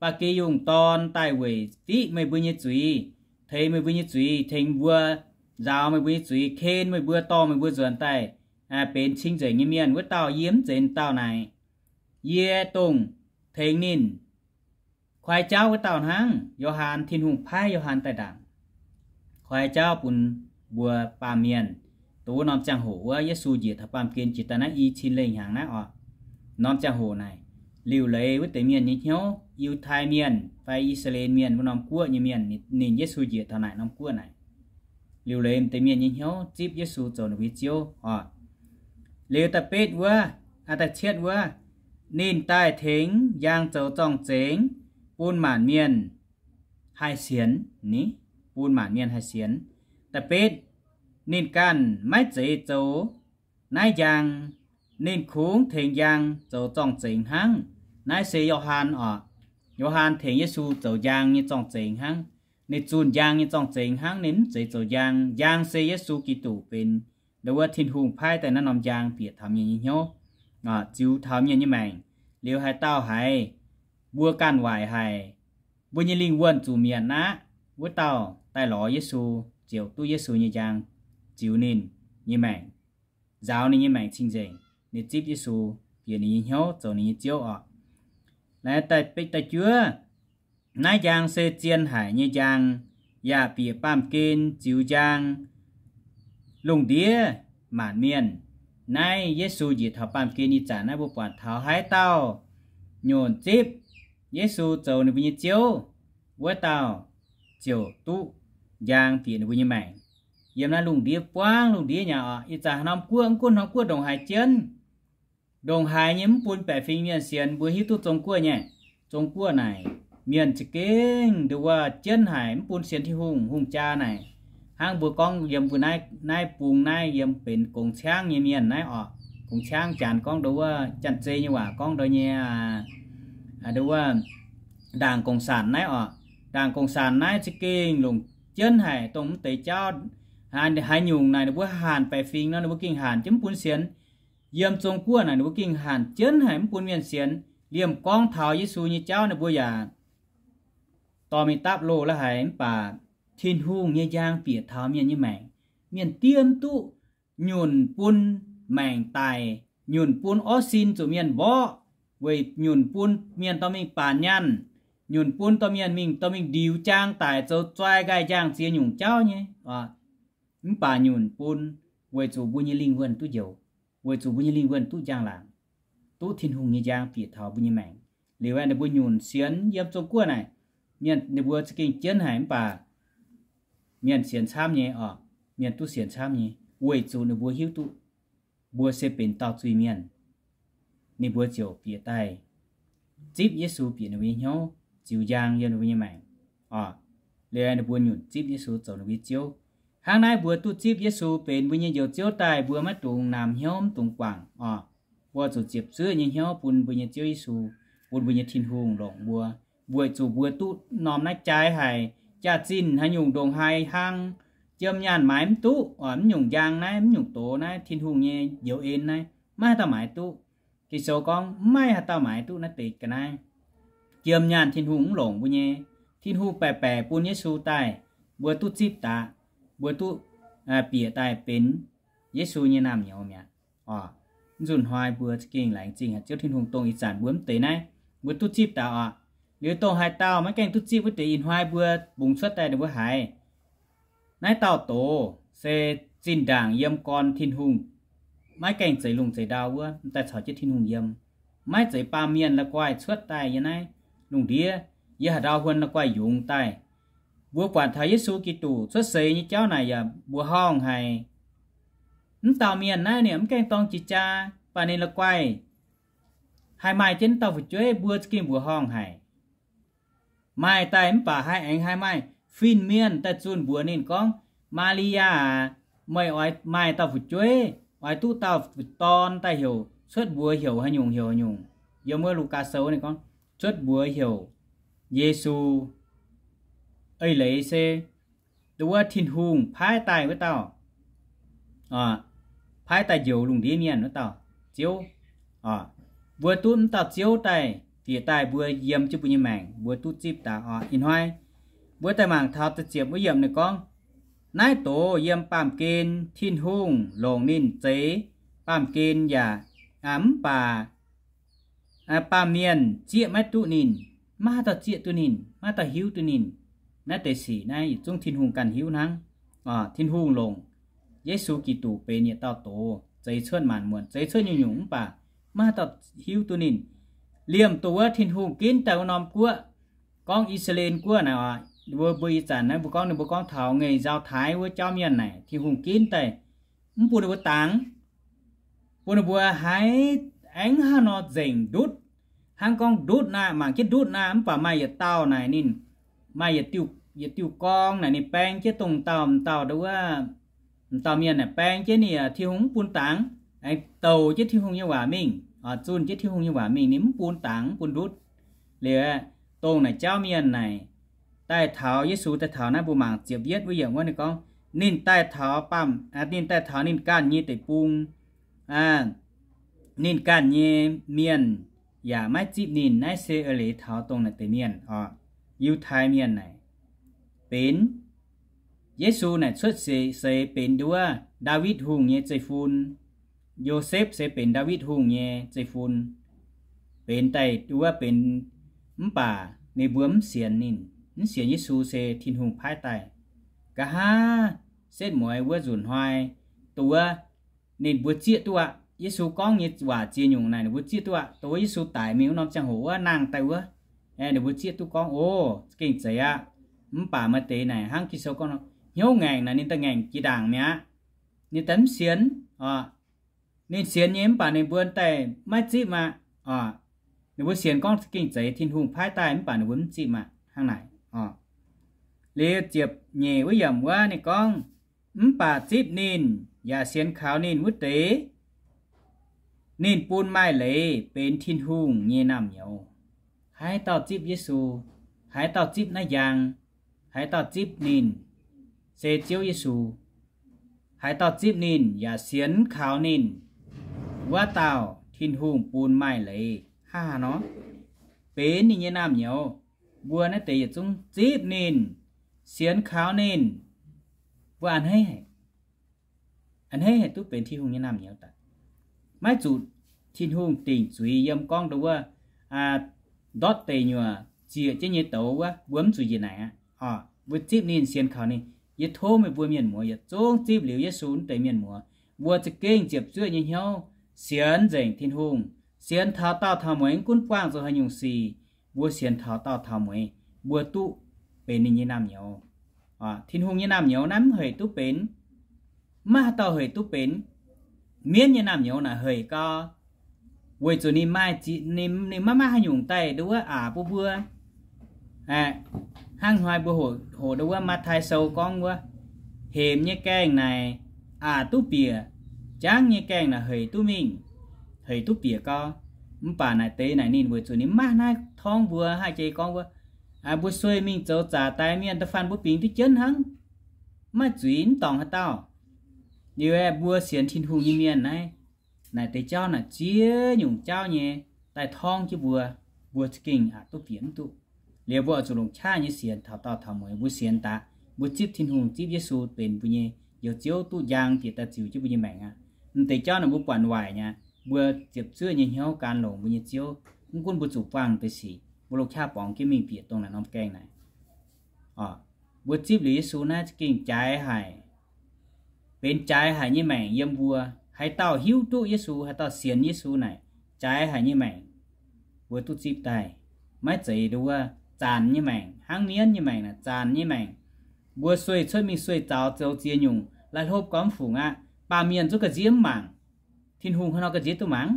ba'gi yungh dorn daaih weic fiqv meih mbuo nyei zuiz, teix meih mbuo nyei zuiz, tengx mbuo nzaaux meih mbuo nyei zuiz, ken meih mbuo, dorh meih mbuo nzuonx daaih benx cing-nzengc nyei mienh. Wuov dauh yie mv zeiz dauh naaic. Yie dongh tengx ninh koi jauv wuov dauh hnangv. Yo^han, Tin-Hungh paaiv Yo^han daaih ndaangc, koi jauv bun mbuo baamh mienh. Dongh wuov norm ziangh hoc wuov, Yesu njiec taux baamh gen jiex daaih naaiv i cin lengh hnyangx naaiv oc. Norm ziangh hoc naaic, liuc leiz wuov deix mienh nyei hnyouv, Yiutai Mienh fai I^saa^laa^en Mienh, wuov norm guoqv nyei mienh, ninh Yesu njiec taux naaic norm guoqv naaic, liuc leiz deix mienh nyei hnyouv zipv Yesu zoux ninh mbuo nyei Ziouv oc. Liuz da'betv wuov, da'cietv wuov, ninh daaih tengx njang zoux zorng-zengx bun maanc mienh haih sienx ni, bun maanc mienh haih sienx. Da'betv, ninh ganh maiv zeiz zoux naaiv njang, ninh kungx tengx njang zoux zorng-zengx hnangv. Naaiv se Yo^han oc. Yo^han tengx Yesu zoux njang nyei zorng-zengx hnangv. Ninh zunh njang nyei zorng-zengx hnangv, ninh mv zeiz zoux njang. Njang se Yesu Giduc benx nduov wuov Tin-Hungh paaiv daaih naaiv norm njang bieqc taux mienh nyei hnyouv, ziux taux mienh nyei maengc. Liuz haaix dauh haiz mbuo ganh waaic haic, mbuo nyei lingh wuonh zuqc mietc aqv, wuov dauh daaih lorz Yesu, ziouc duqv Yesu nyei njang ziux ninh nyei maengc, nzaaux ninh nyei maengc cing-nzengc. Ninh zipv Yesu bieqc ninh nyei hnyouv zoux ninh nyei Ziouv oc. Da'juov, naaiv njang se zien haic nyei njang, yaac bieqc baamh gen ziux njang lungh ndiev maanc mienh. Naaiv Yesu njiec taux baamh gen ih zanc naaiv mbuo buatc taux haaix dauh nyunc zipv Yesu zoux ninh mbuo nyei Ziouv, wuov dauh ziouc duqv njang bieqc ninh mbuo nyei maengc. Yiem naaiv lungh ndiev buangv lungh ndiev nyei oc. Ih zanc haaix norm guoqv, mv gunv haaix norm guoqv ndongc haaix jienv, ndongc haaix nyei mv bun baeqc fingx mienh sienx. Mbuo hiuv duqv Zong-Guoqv nyei, Zong-Guoqv naaic mienh za'gengh nduov wuov jienv haic, mv bun sienx Tin-Hungh. Hungh jaa naaic, hnangv mbuo gorngv yiem mbuo naaiv, naaiv bung naaiv yiem benx gongx ciangv nyei mienh naaiv oc. Gongx ciangv, Janx gorngv nduov wuov, Janx-Zei nyei waac gorngv nduov nyei, nduov wuov, ndaangc gongx sanc naaiv oc. Ndaangc gongx sanc naaiv za'gengh longc jienv haic dongh mv deix jauv. Haaix nyungc naaic ninh mbuo hanc baeqc fingx nor, ninh mbuo gengh hanc jienv mv bun sienx. Yiem Zong Guoqv naaic ninh mbuo gengh hanc jienv haic mv bun mienh sienx. Liemh gorngv taux Yesu nyei jauv ninh mbuo yaac dorh mingh dapv loh la'haic, mv baac Tin-Hungh nyei njang bieqc taux mienh nyei maengc. Mienh diev mv duqv nyunc bun maengc daic, nyunc bun orv sin zuqc mienh mborqv, weic nyunc bun mienh dorh mingh baanc nyaanh, nyunc bun dorh mienh mingh dorh mingh ndiux jaang daic zoux zoi nqaai njang ziex nyungc jauv nyei. Mv baac nyunc bun weic zuqc mbuo nyei lingh wuonh duqv njoux, weic zuqc mbuo nyei lingh wuonh duqv njang-laangc, duqv Tin-Hungh nyei njang bieqc taux mbuo nyei maengc. Liuz aeqv, ninh mbuo nyunc sienx yiem Zong Guoqv naaic, mienh ninh mbuo za'gengh jienv haic mv baac mienh sienx camv nyei oc, mienh duqv sienx camv nyei, weic zuqc ninh mbuo hiuv duqv mbuo se benx dauh zuiz mienh. Ninh mbuo ziouc bieqc daaih zipv Yesu bieqc ninh mbuo nyei hnyouv, ziux njang yiem ninh mbuo nyei maengc oc. Liuz ninh mbuo nyunc zipv Yesu zoux ninh mbuo nyei Ziouv. Hnangv naaiv mbuo duqv zipv Yesu benx mbuo nyei Njoux Ziouv daaih, mbuo maiv dungx namx hnyouv, mv dungx guangc oc. Mbuo zuqc ziepc zuoqv nyei hnyouv bun mbuo nyei Ziouv Yesu, bun mbuo nyei Tin-Hungh longc mbuo, weic zuqc mbuo duqv norm naaiv jaaix haic, jaax-zinh haaix nyungc ndongc haaix hlang, jiem nyaanh maaiz mv duqv oc. Mv nyungc njang naaiv, mv nyungc doz naaiv, Tin-Hungh nyei njoux en naaiv, maiv haaix dauh maaiz duqv. Ging-Sou gorngv maiv haaix dauh maaiz duqv naaiv deix ga'naaiv. Jiem nyaanh Tin-Hungh mv longc mbuo nyei. Tin-Hungh baeqc baeqc bun Yesu daaih, mbuo duqv zipv daaih, mbuo duqv bieqc daaih benx Yesu nyei naamh nyouz mi'aqv oc. Nzunc hnoi mbuo za'gengh laengz zingh haic Ziouv Tin-Hungh dongh ih zanc mbuo mv deix naaiv, mbuo duqv zipv daaih oc. Liuz dongh haaix dauh maiv gaengh duqv zipv wuov deix, ih hnoi mbuo bungx cuotv daaih ninh mbuo haiz naaiv dauh doz se zinh ndaangc yiem gorn Tin-Hungh, maiv gaengh zeix lungh zeix ndau wuov, m'daaih caux jienv Tin-Hungh yiem, maiv zeiz baamh mienh la'guaih cuotv daaih yiem naaiv lungh ndiev, yiem haaix ndau huon la'guaih yungz daaih. Mbuo buatc taux Yesu Giduc cuotv seix nyei jauv naaic yaac mbuoqc horngh haic. Mv dauh mienh naaiv ninh mv gaengh dorng jiex jaa, mv baac ninh la'guaih haih maaih jienv dauh fu'jueiv, mbuo za'gengh mbuoqc horngh haic. Maaih daaih mv baac haih aengx haih maaih fin-mienh daaih zunh mbuox ninh gorngv, Maa^li^yaa aac, meih oix maaih dauh fu'jueiv, oix duqv dauh dorn daaih heuc, cuotv mbuox heuc haaix nyungc heuc haaix nyungc. Yiem wuov Lugaa Sou ninh gorngv cuotv mbuox heuc Yesu. Eix leiz se wuov Tin-Hungh paaiv daaih wuov dauh, paaiv daaih njoux lungh ndiev mienh wuov dauh Ziouv. Mbuo duqv wuov dauh Ziouv daaih bieqc daaih mbuo yiem jienv mbuo nyei maengc, mbuo duqv zipv daaih oc. Ih hnoi mbuo daaih mangc taux da'ziepc wuov yiemc ninh gorngv, naaiv doz yiem baamh gen Tin-Hungh longc ninh zeix baamh gen yaac, mv baac baamh mienh zieqv maiv duqv ninh, maiv haaix dauh zieqv duqv ninh, maiv haaix dauh hiuv duqv ninh. Naaiv deix sic naaiv yietc zungv Tin-Hungh ganh hiuv hnangv. Tin-Hungh longc Yesu Giduc benx yietc dauh doz zeix cuotv maanc muotc, zeix cuotv nyungc-nyungc mv baac maiv haaix dauh hiuv duqv ninh. Liemh dongh wuov Tin-Hungh ginv daaih wuov norm guoqv, gorngv I^saa^laa^en Guoqv naaic oc, mbuo, mbuo ih zanc naaiv mbuo gorngv ninh mbuo gorngv taux ngeix nzauh taaix wuov jauv mienh naaic, Tin-Hungh ginv daaih mv bun ninh mbuo dangx, bun ninh mbuo haiz aengx hnangv nor nzengc ndutv. Hnangv gorngv ndutv naaic, mangc jienv ndutv naaic mv baac maaih yietc dauh naaic ninh maaih yietc diuh, yietc diuh gorng naaic ninh baeng jienv dongh dauh m'dauh wuov, m'dauh mienh naaic baeng jienv ninh, Tin-Hungh mv bun dangx, aengx douc jienv Tin-Hungh nyei waac mingh, zunh jienv Tin-Hungh nyei waac mingh, ninh mv bun dangx, mv bun ndutv. Liuz dongh naaic jauv mienh naaic daaih taux Yesu, daaih taux naaiv mbuo mangc ziepc yietv wuov yiemc wuov ninh gorngv, ninh daaih taux baamh, ninh daaih taux ninh ganh nyei deic-bung, ninh ganh nyei mienh yaac maiv zipv ninh. Naaiv se eix leiz taux dongh naaic deix mienh oc. Yiutai mienh naaic benx, Yesu naaic cuotv seix benx nduov Ndaawitv Hungh nyei zeiv-fun. Yosepv se benx Ndaawitv Hungh nyei zeiv-fun, benx daaih nduov benx, mv baac ninh mbuo mv sienx ninh, mv sienx Yesu se Tin-Hungh paaiv daaih. Nqa'haav setv mueiz wuov nzunc hnoi, dongh wuov ninh mbuo zieqv duqv aqv. Yesu gorngv nyei waac ziex nyungc naaic ninh mbuo zieqv duqv aqv. Dongh wuov Yesu daic mingh wuov norm ziangh hoc wuov nangh daaih wuov, ninh mbuo zieqv duqv gorngv, O, za'gengh zeiz aqv. Mv baac maaih deix naaic hnangv Ging-Sou gorngv nor, hnyouv ngaengc naaic ninh daaih ngaengc jiex ndaangc mi'aqv. Ninh daaih mv sienx oc. Ninh sienx nyei mv baac ninh mbuo daaih maiv zipv aqv oc. Ninh mbuo sienx gorngv za'gengh zeiz Tin-Hungh paaiv daaih mv baac ninh mbuo mv zipv aqv hnangv naaic oc. Liuz ziepc nyeic wuov yiemc wuov ninh gorngv, Mv baac zipv ninh yaac sienx kaux ninh wuov deix, ninh bun maaih leiz benx Tin-Hungh nyei naamh nyouz. Haaix dauh zipv Yesu, haaix dauh zipv naaiv njang, haaix dauh zipv ninh se Ziouv Yesu, haaix dauh zipv ninh yaac sienx kaux ninh, wuov dauh Tin-Hungh bun maaih leiz. Hnangv haaix nor? Benx ninh nyei naamh nyouz. Mbuo naaiv deix yietc zungv zipv ninh, sienx kaux ninh, mbuo a'hneiv haic, a'hneiv haic duqv benx Tin-Hungh nyei naamh nyouz daaih. Maiv zuqc Tin-Hungh dingc zuiz yiem gorngv ndo wuov ndortv deic nyuoqc zieqc jienv nyei douz wuov, mbuo mv zuqc njiec naaic aqv. Mbuo zipv ninh, sienx kaux ninh. Yie tov meih mbuo mienh muoz yietc zungv zipv liuz Yesu wuov deix mienh muoz, mbuo za'gengh ziepc zuoqv nyei hnyouv sienx nzengc Tin-Hungh, sienx taux daauh taux mueiz, mv gunv buangh zuqc haaix nyungc sic, mbuo sienx taux daauh taux mueiz, mbuo duqv benx ninh nyei naamh nyouz. Tin-Hungh nyei naamh nyouz naaiv mv hec duqv benx, mv maaih haaix dauh hec duqv benx. Mienv nyei naamh nyouz naaic hec gau, weic zuqc ninh maaih, ninh maiv maaih haaix nyungc daaih ndo wuov aqc bun mbuo. Hnangv hnoi mbuo hoqc ndo wuov Matv^taai Sou gorngv wuov, hemx nyei gaengh naaic aqc duqv bieqc, jangv nyei gaengh naaic hec duqv mingh, hec duqv bieqc gau. Mv baac naaic deix naaic ninh weic zuqc ninh maiv maaih naaiv torngv mbuo haih jei gorngv wuov, mbuo sueih mingh zoux zaqc daix mienh da'faanh mbuo bingx duqv jienv hnangv, maiv zuiz mv dorngc haaix dauh. Liuz aeqv, mbuo sienx Tin-Hungh nyei mienh naaiv, naaic deix jauv naaic ziex nyungc jauv nyei daaih torngv jienv mbuo, mbuo za'gengh aqc duqv bieqc mv duqv. Liuz mbuo oix zuqc longc qaqv nyei sienx taux daauh taux mueiz, mbuo sienx daaih, mbuo zipv Tin-Hungh, zipv Yesu benx mbuo nyei Njoux Ziouv, duqv njang bieqc daaih ziux jienv mbuo nyei maengc aqv. M'deix jauv naaic mbuo buatc waaic nyei, mbuo ziepc zuoqv nyei hnyouv gan longc mbuo nyei Ziouv, mv gunv mbuo zuqc buangh deix sic, mbuo longc qaqv borngz jienv mingh bieqc dongh naaic norm gaengh naaic. Mbuo zipv liuz Yesu naaiv za'gengh jaaix haic, benx jaaix haic nyei maengc yiem mbuo. Haaix dauh hiuv duqv Yesu, haaix dauh sienx Yesu naaic, jaaix haic nyei maengc mbuo duqv zipv daaih. Maiv zeiz ndo wuov zanc nyei maengc, hnangv mienv nyei maengc naaic zanc nyei maengc. Mbuo sueih cuotv mingh sueih zaux zoux ziex nyungc, lai hlopv gormx fungc aqv, baamh mienh zuqc ga'nziev mv mangc. Tin-Hungh hnangv nor ga'nziev duqv mangc,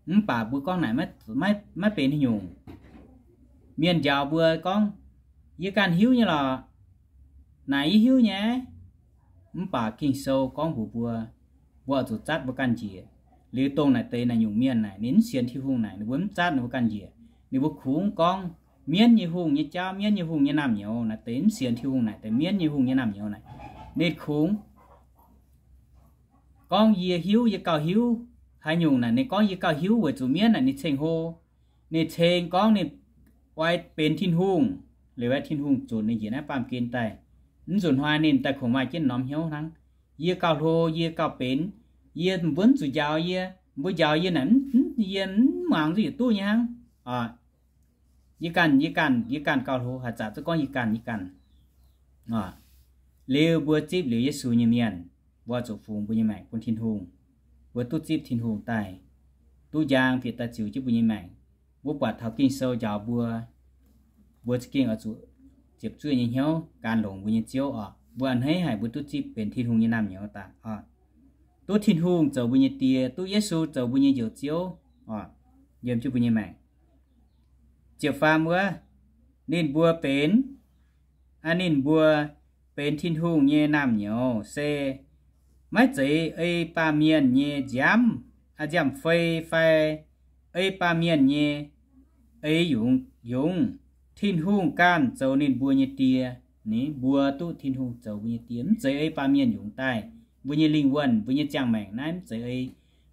mv baac mbuo gorngv naaic maiv benx haaix nyungc. Mienh njaaux mbuo gorngv, yie ganh hiuv nyei lorqc, naaic yie hiuv nyei. Mv baac Ging-Sou gorngv mbuox mbuo, mbuo oix zuqc zatv mbuo ganh njiec. Liuz dongh naaic deix naaic nyungc mienh naaic ninh mv sienx Tin-Hungh naaic, ninh mbuo mv zatv ninh mbuo ganh njiec. Ninh mbuo kungx gorngv mienv nyei hungh nyei jauv, mienv nyei hungh nyei naamh nyouz. Naaic deix mv sienx Tin-Hungh naaic deix mienv nyei hungh nyei naamh nyouz naaic, ninh kungx gorngv yie hiuv, yie gauh hiuv. Haaix nyungc naaic ninh gorngv yie gauh hiuv weic zuqc mienv naaic ninh ceng-hlo, ninh ceng gorngv ninh oix benx Tin-Hungh. Liuz aeqv, Tin-Hungh zunc ninh njiec naaiv baamh gen daaih. Mv nzunc hnoi ninh daaih kungx maaih jienv norm hnyouv hnangv. Yie gauh hlo, yie gauh benx, yie mbuo mv zuqc njaaux yie, mbuo njaaux yie naaic, yie mv muangx zuqc yietc duqv nyei hnangv. Yie ganh, yie ganh, yie ganh gauh hlo, haaix zanc zuqc gorngv yie ganh, yie ganh. Liuz mbuo zipv liuz Yesu nyei mienh, mbuo zuqc fungx mbuo nyei maengc bun Tin-Hungh. Mbuo duqv zipv Tin-Hungh daaih, duqv njang bieqc daaih ziux jienv mbuo nyei maengc. Mbuo buatc taux Ging-Sou njaaux mbuo, mbuo za'gengh oix zuqc ziepc zuoqv nyei hnyouv gan longx mbuo nyei Ziouv oc. Mbuo a'hneiv haic mbuo duqv zipv benx Tin-Hungh nyei naamh nyouz daaih oc. Duqv Tin-Hungh zoux mbuo nyei Die, duqv Yesu zoux mbuo nyei Njoux Ziouv oc, yiem jienv mbuo nyei maengc. Ziepc faam wuov, ninh mbuo benx, ninh mbuo benx Tin-Hungh nyei naamh nyouz se maiv zeiz ei baamh mienh nyei nziaamv, nziaamv-fei fai ei baamh mienh nyei eix yungz, yungz. Tin-Hungh ganh zoux ninh mbuo nyei Die. Ni mbuo duqv Tin-Hungh zoux mbuo nyei Die, mv zeiz ei baamh mienh yungz daaih. Mbuo nyei lingh wuonh, mbuo nyei ziangh maengc naaiv mv zeiz ei,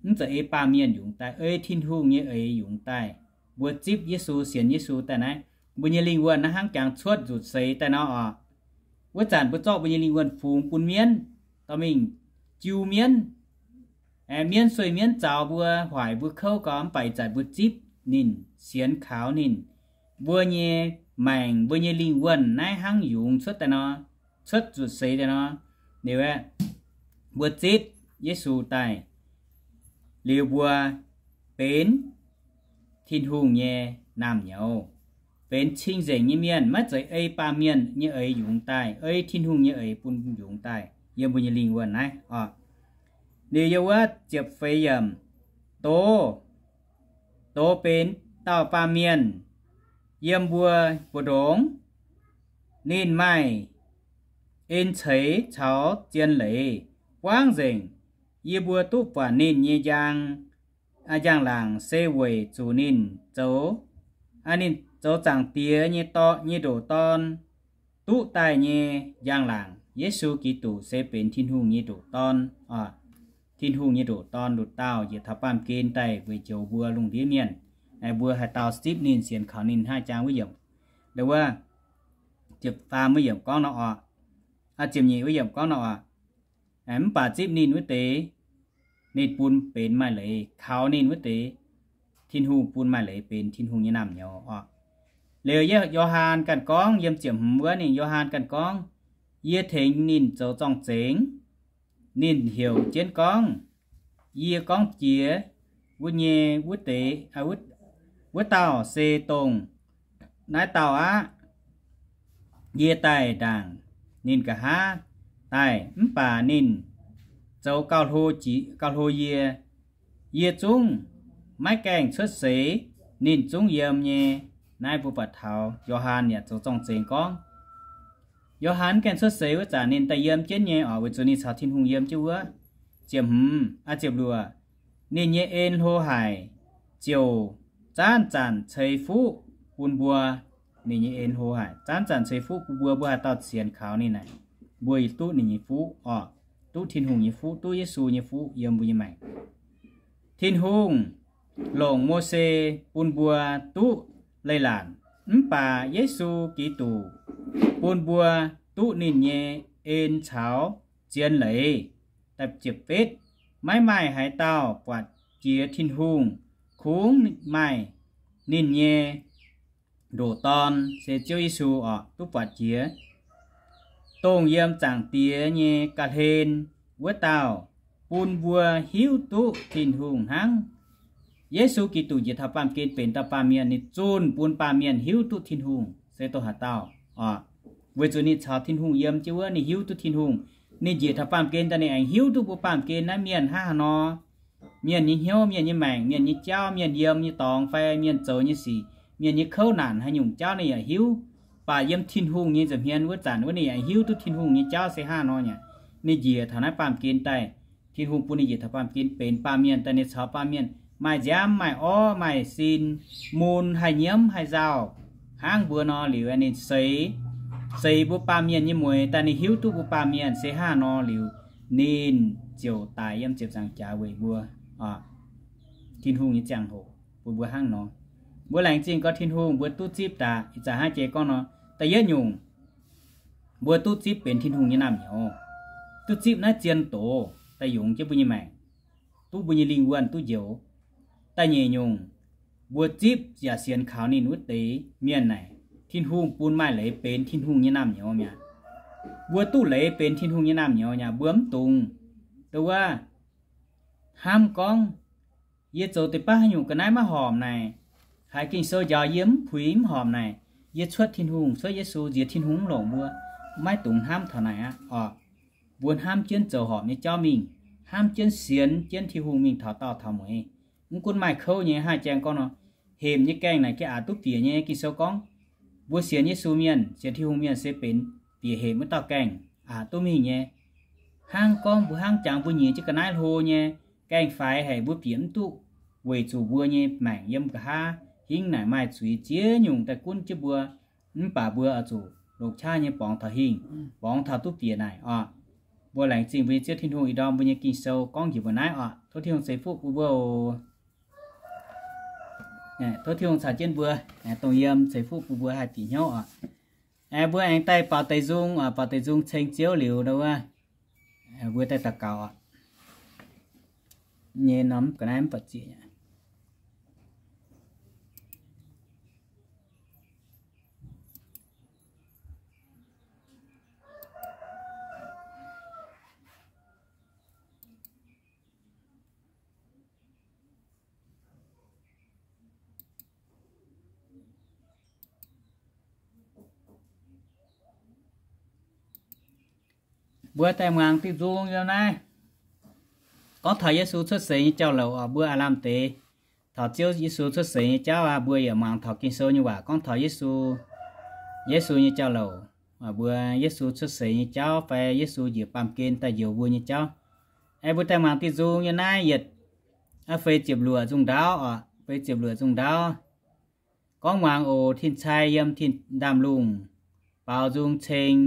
mv zeiz ei baamh mienh yungz daaih, ei Tin-Hungh nyei eix yungz daaih. Mbuo zipv Yesu, sienx Yesu daaih naaiv, mbuo nyei lingh wuonh naaiv hnangv jangx cuotv nzuqc seix daaih nor oc. Wuov zanc mbuo zorqv mbuo nyei lingh wuonh fungx bun mienv, dorh mingh jiu mienv. Mienv sueih mienv zaux mbuo, hoic mbuo kouv gau, mv baac ih zanc mbuo zipv ninh, sienx kaux ninh, mbuo nyei maengc, mbuo nyei lingh wuonh naaiv hnangv yungz cuotv daaih nor, cuotv nzuqc seix daaih nor. Liuz aeqv, mbuo zipv Yesu daaih, liuz mbuo benx Tin-Hungh nyei naamh nyouz, benx cing-nzengc nyei mienh, maiv zeiz ei baamh mienh nyei eix yungz daaih, ei Tin-Hungh nyei eix bun yungz daaih yiem mbuo nyei lingh wuonh naaiv oc. Liuz yiem wuov ziepc feix yiemc, doz, doz benx dauh baamh mienh yiem mbuo mbu'ndongx, ninh maaih en ceix caux zien leiz buangv nzengc. Yie mbuo duqv buatc ninh nyei njang, njang-laangc se weic zuqc ninh zoux, ninh zoux Zaangc Diex nyei dorn, nyei ndoqc Dorn duqv daaih nyei njang-laangc. Yesu Giduc se benx Tin-Hungh nyei ndoqc Dorn, Tin-Hungh nyei ndoqc Dorn nduqc dauh njiec taux baamh gen daaih weic njoux mbuo lungh ndiev mienh. Mbuo haaix dauh zipv ninh, sienx kaux ninh, hnangv jang wuov yiemc, wuov ziepc faam wuov yiemc gorngv nor oc, ziepc nyeic wuov yiemc gorngv nor oc, mv baac zipv ninh wuov deix, ninh bun benx maaih leiz. Kaux ninh wuov deix, Tin-Hungh bun maaih leiz benx Tin-Hungh nyei naamh nyouz oc. Liuz Yo^han ganh gorngv, yiem ziepc hmz wuov ninh, Yo^han ganh gorngv, Yie tengx ninh zoux zorng-zengx. Ninh heuc jienv gorngv, Yie gorngv jiex wuov nyei wuov deix, wuov dauh se dongh naaiv dauh aqv. Yie daaih ndaangc ninh nqa'haav daaih, mv baac ninh zoux gauh hlo yie. Yie zungv maiv gaengh cuotv seix, ninh zungv yiem nyei. Naaiv mbuo buatc taux Yo^han yaac zoux zorng-zengx gorngv, Yo^han gaengh cuotv seix wuov zanc ninh daaih yiem jienv nyei oc, weic zuqc ninh caux Tin-Hungh yiem jienv wuov. Ziepc hmz, ziepc luoqc, ninh nyei en hlo haic, ziouc zanc-zanc ceix fuqv bun mbuo. Ninh nyei en hlo haic, zanc-zanc ceix fuqv bun mbuo. Mbuo haaix dauh sienx kaux ninh naaic, mbuo duqv ninh nyei fuqv oc, duqv Tin-Hungh nyei fuqv, duqv Yesu nyei fuqv yiem mbuo nyei maengc. Tin-Hungh longc Mose bun mbuo duqv leiz-latc, mv baac Yesu Giduc bun mbuo duqv ninh nyei en caux zien leiz. Da'ziepc betv, maiv maaih haaix dauh buatc jiex Tin-Hungh, kungx maaih ninh nyei ndoqc Dorn, se Ziouv Yesu oc, duqv buatc jiex, dongh yiem Zaangc Diex nyei ga'hlen wuov dauh, bun mbuo hiuv duqv Tin-Hungh hnangv. Yesu Giduc njiec taux baamh gen benx dauh baamh mienh, ninh zunh bun baamh mienh hiuv duqv Tin-Hungh se dongh haaix dauh oc. Weic zuqc ninh caux Tin-Hungh yiem jienv wuov, ninh hiuv duqv Tin-Hungh. Ninh njiec taux baamh gen daaih ninh aengx hiuv duqv mbuo baamh gen naaiv mienh hnangv haaix nor, mienh nyei hnyouv, mienh nyei maengc, mienh nyei jauv, mienh yiem nyei dorngx fai mienh zoux nyei sic, mienh nyei kouv naanc haaix nyungc jauv ninh yaac hiuv. Baac yiem Tin-Hungh nyei nza'hmien wuov zanc wuov ninh yaac hiuv duqv Tin-Hungh nyei jauv se hnangv haaix nor nyei. Ninh njiec taux naaiv baamh gen daaih, Tin-Hungh bun ninh njiec taux baamh gen benx baamh mienh daaih, ninh caux baamh mienh maaih nziaamv maaih orv maaih sin, mun haih nyiemv haih nzauh hnangv mbuo nor liuz, ninh seix, seix mbuo baamh mienh nyei mueiz daaih, ninh hiuv duqv mbuo baamh mienh se hnangv haaix nor liuz, ninh ziouc daic yiem ziepc nzaangc jaax weic mbuo. Tin-Hungh nyei ziangh hoc bun mbuo hnangv nor. Mbuo laengz zingh gorx Tin-Hungh, mbuo duqv zipv daaih ih zanc hnangv jiex gorngv nor, da'yietv nyungc, mbuo duqv zipv benx Tin-Hungh nyei naamh nyouz, duqv zipv naaiv zien doz daaih yungz jienv mbuo nyei maengc, duqv mbuo nyei lingh wuonh duqv njoux. Da'nyeic nyungc, mbuo zipv yaac sienx kaux ninh wuov deix mienh naaic, Tin-Hungh bun maaih leiz benx Tin-Hungh nyei naamh nyouz mi'aqv. Mbuo duqv leiz benx Tin-Hungh nyei naamh nyouz mi'aqv, mbuo mv dungx, ndo wuov, hnamv gorngv, yie zoux deix baav haaix nyungc ga'naaiv maiv horpc naaic, haiz Ging-Sou njaaux yie mv puix mv horpc naaic, yie cuotv Tin-Hungh, cuotv Yesu nziex Tin-Hungh mv longc mbuo. Maiv dungx hnamv taux naaic aqv oc. Mbuo hnamv jienv zoux horpc nyei jauv mingh, hnamv jienv sienx jienv Tin-Hungh mingh taux daauh taux mueiz. Mv gunv maaih kouv nyei, hnangv jang gorngv nor, hepc nyei gaengh naaic gengh aqc duqv bieqc nyei. Ging-Sou gorngv, mbuo sienx Yesu mienh, sienx Tin-Hungh mienh se benx bieqc hepc wuov dauh gaengh, aqc duqv mingh nyei. Hnangv gorngv mbuo hnangv jangx mbuo nyiex jienv ga'naaiv hlo nyei, gaengh faix haic, mbuo bieqc mv duqv, weic zuqc mbuo nyei maengc yiem nqa'haav hingv naaic maaih zuiz ziex nyungc daaih gunv jienv mbuo. Mv baac mbuo oix zuqc longc qaqv nyei borngz taux hingh, borngz taux duqv bieqc naaic oc. Mbuo laengz zingh mbuo nyei Ziouv Tin-Hungh ih ndorm mbuo nyei Ging-Sou gorngv njiec mbuo naaiv oc. Tov Tin-Hungh ceix fuqv bun mbuo oc. Tov Tin-Hungh caux jienv mbuo, dongh yiem ceix fuqv bun mbuo haih bieqc hnyouv oc. Mbuo aengx daaih baaux deix nzung oc, baaux deix nzung ceng Ziouv liuz, ndo wuov, mbuo daaih daux gaux oc. Nyei norm ga'naaiv mv baac zieqc. Mbuo daaih muangx diuh nzung yiem naaiv gorngv taux Yesu cuotv seix nyei jauv-louc oc. Mbuo aav lamh deix taux Ziouv Yesu cuotv seix nyei jauv aqv. Mbuo yaac muangx taux Ging-Sou nyei waac gorngv taux Yesu, Yesu nyei jauv-louc, mbuo Yesu cuotv seix nyei jauv fai Yesu njiec baamh gen daaih njoux mbuo nyei jauv. Aengx mbuo daaih muangx diuh nzung yiem naaiv yietc feix ziepc luoqc nzung ndaauv oc, feix ziepc luoqc nzung ndaauv. Gorngv muangx oc, tin-cai yiem tin ndaamv-lungh, baaux nzung ceng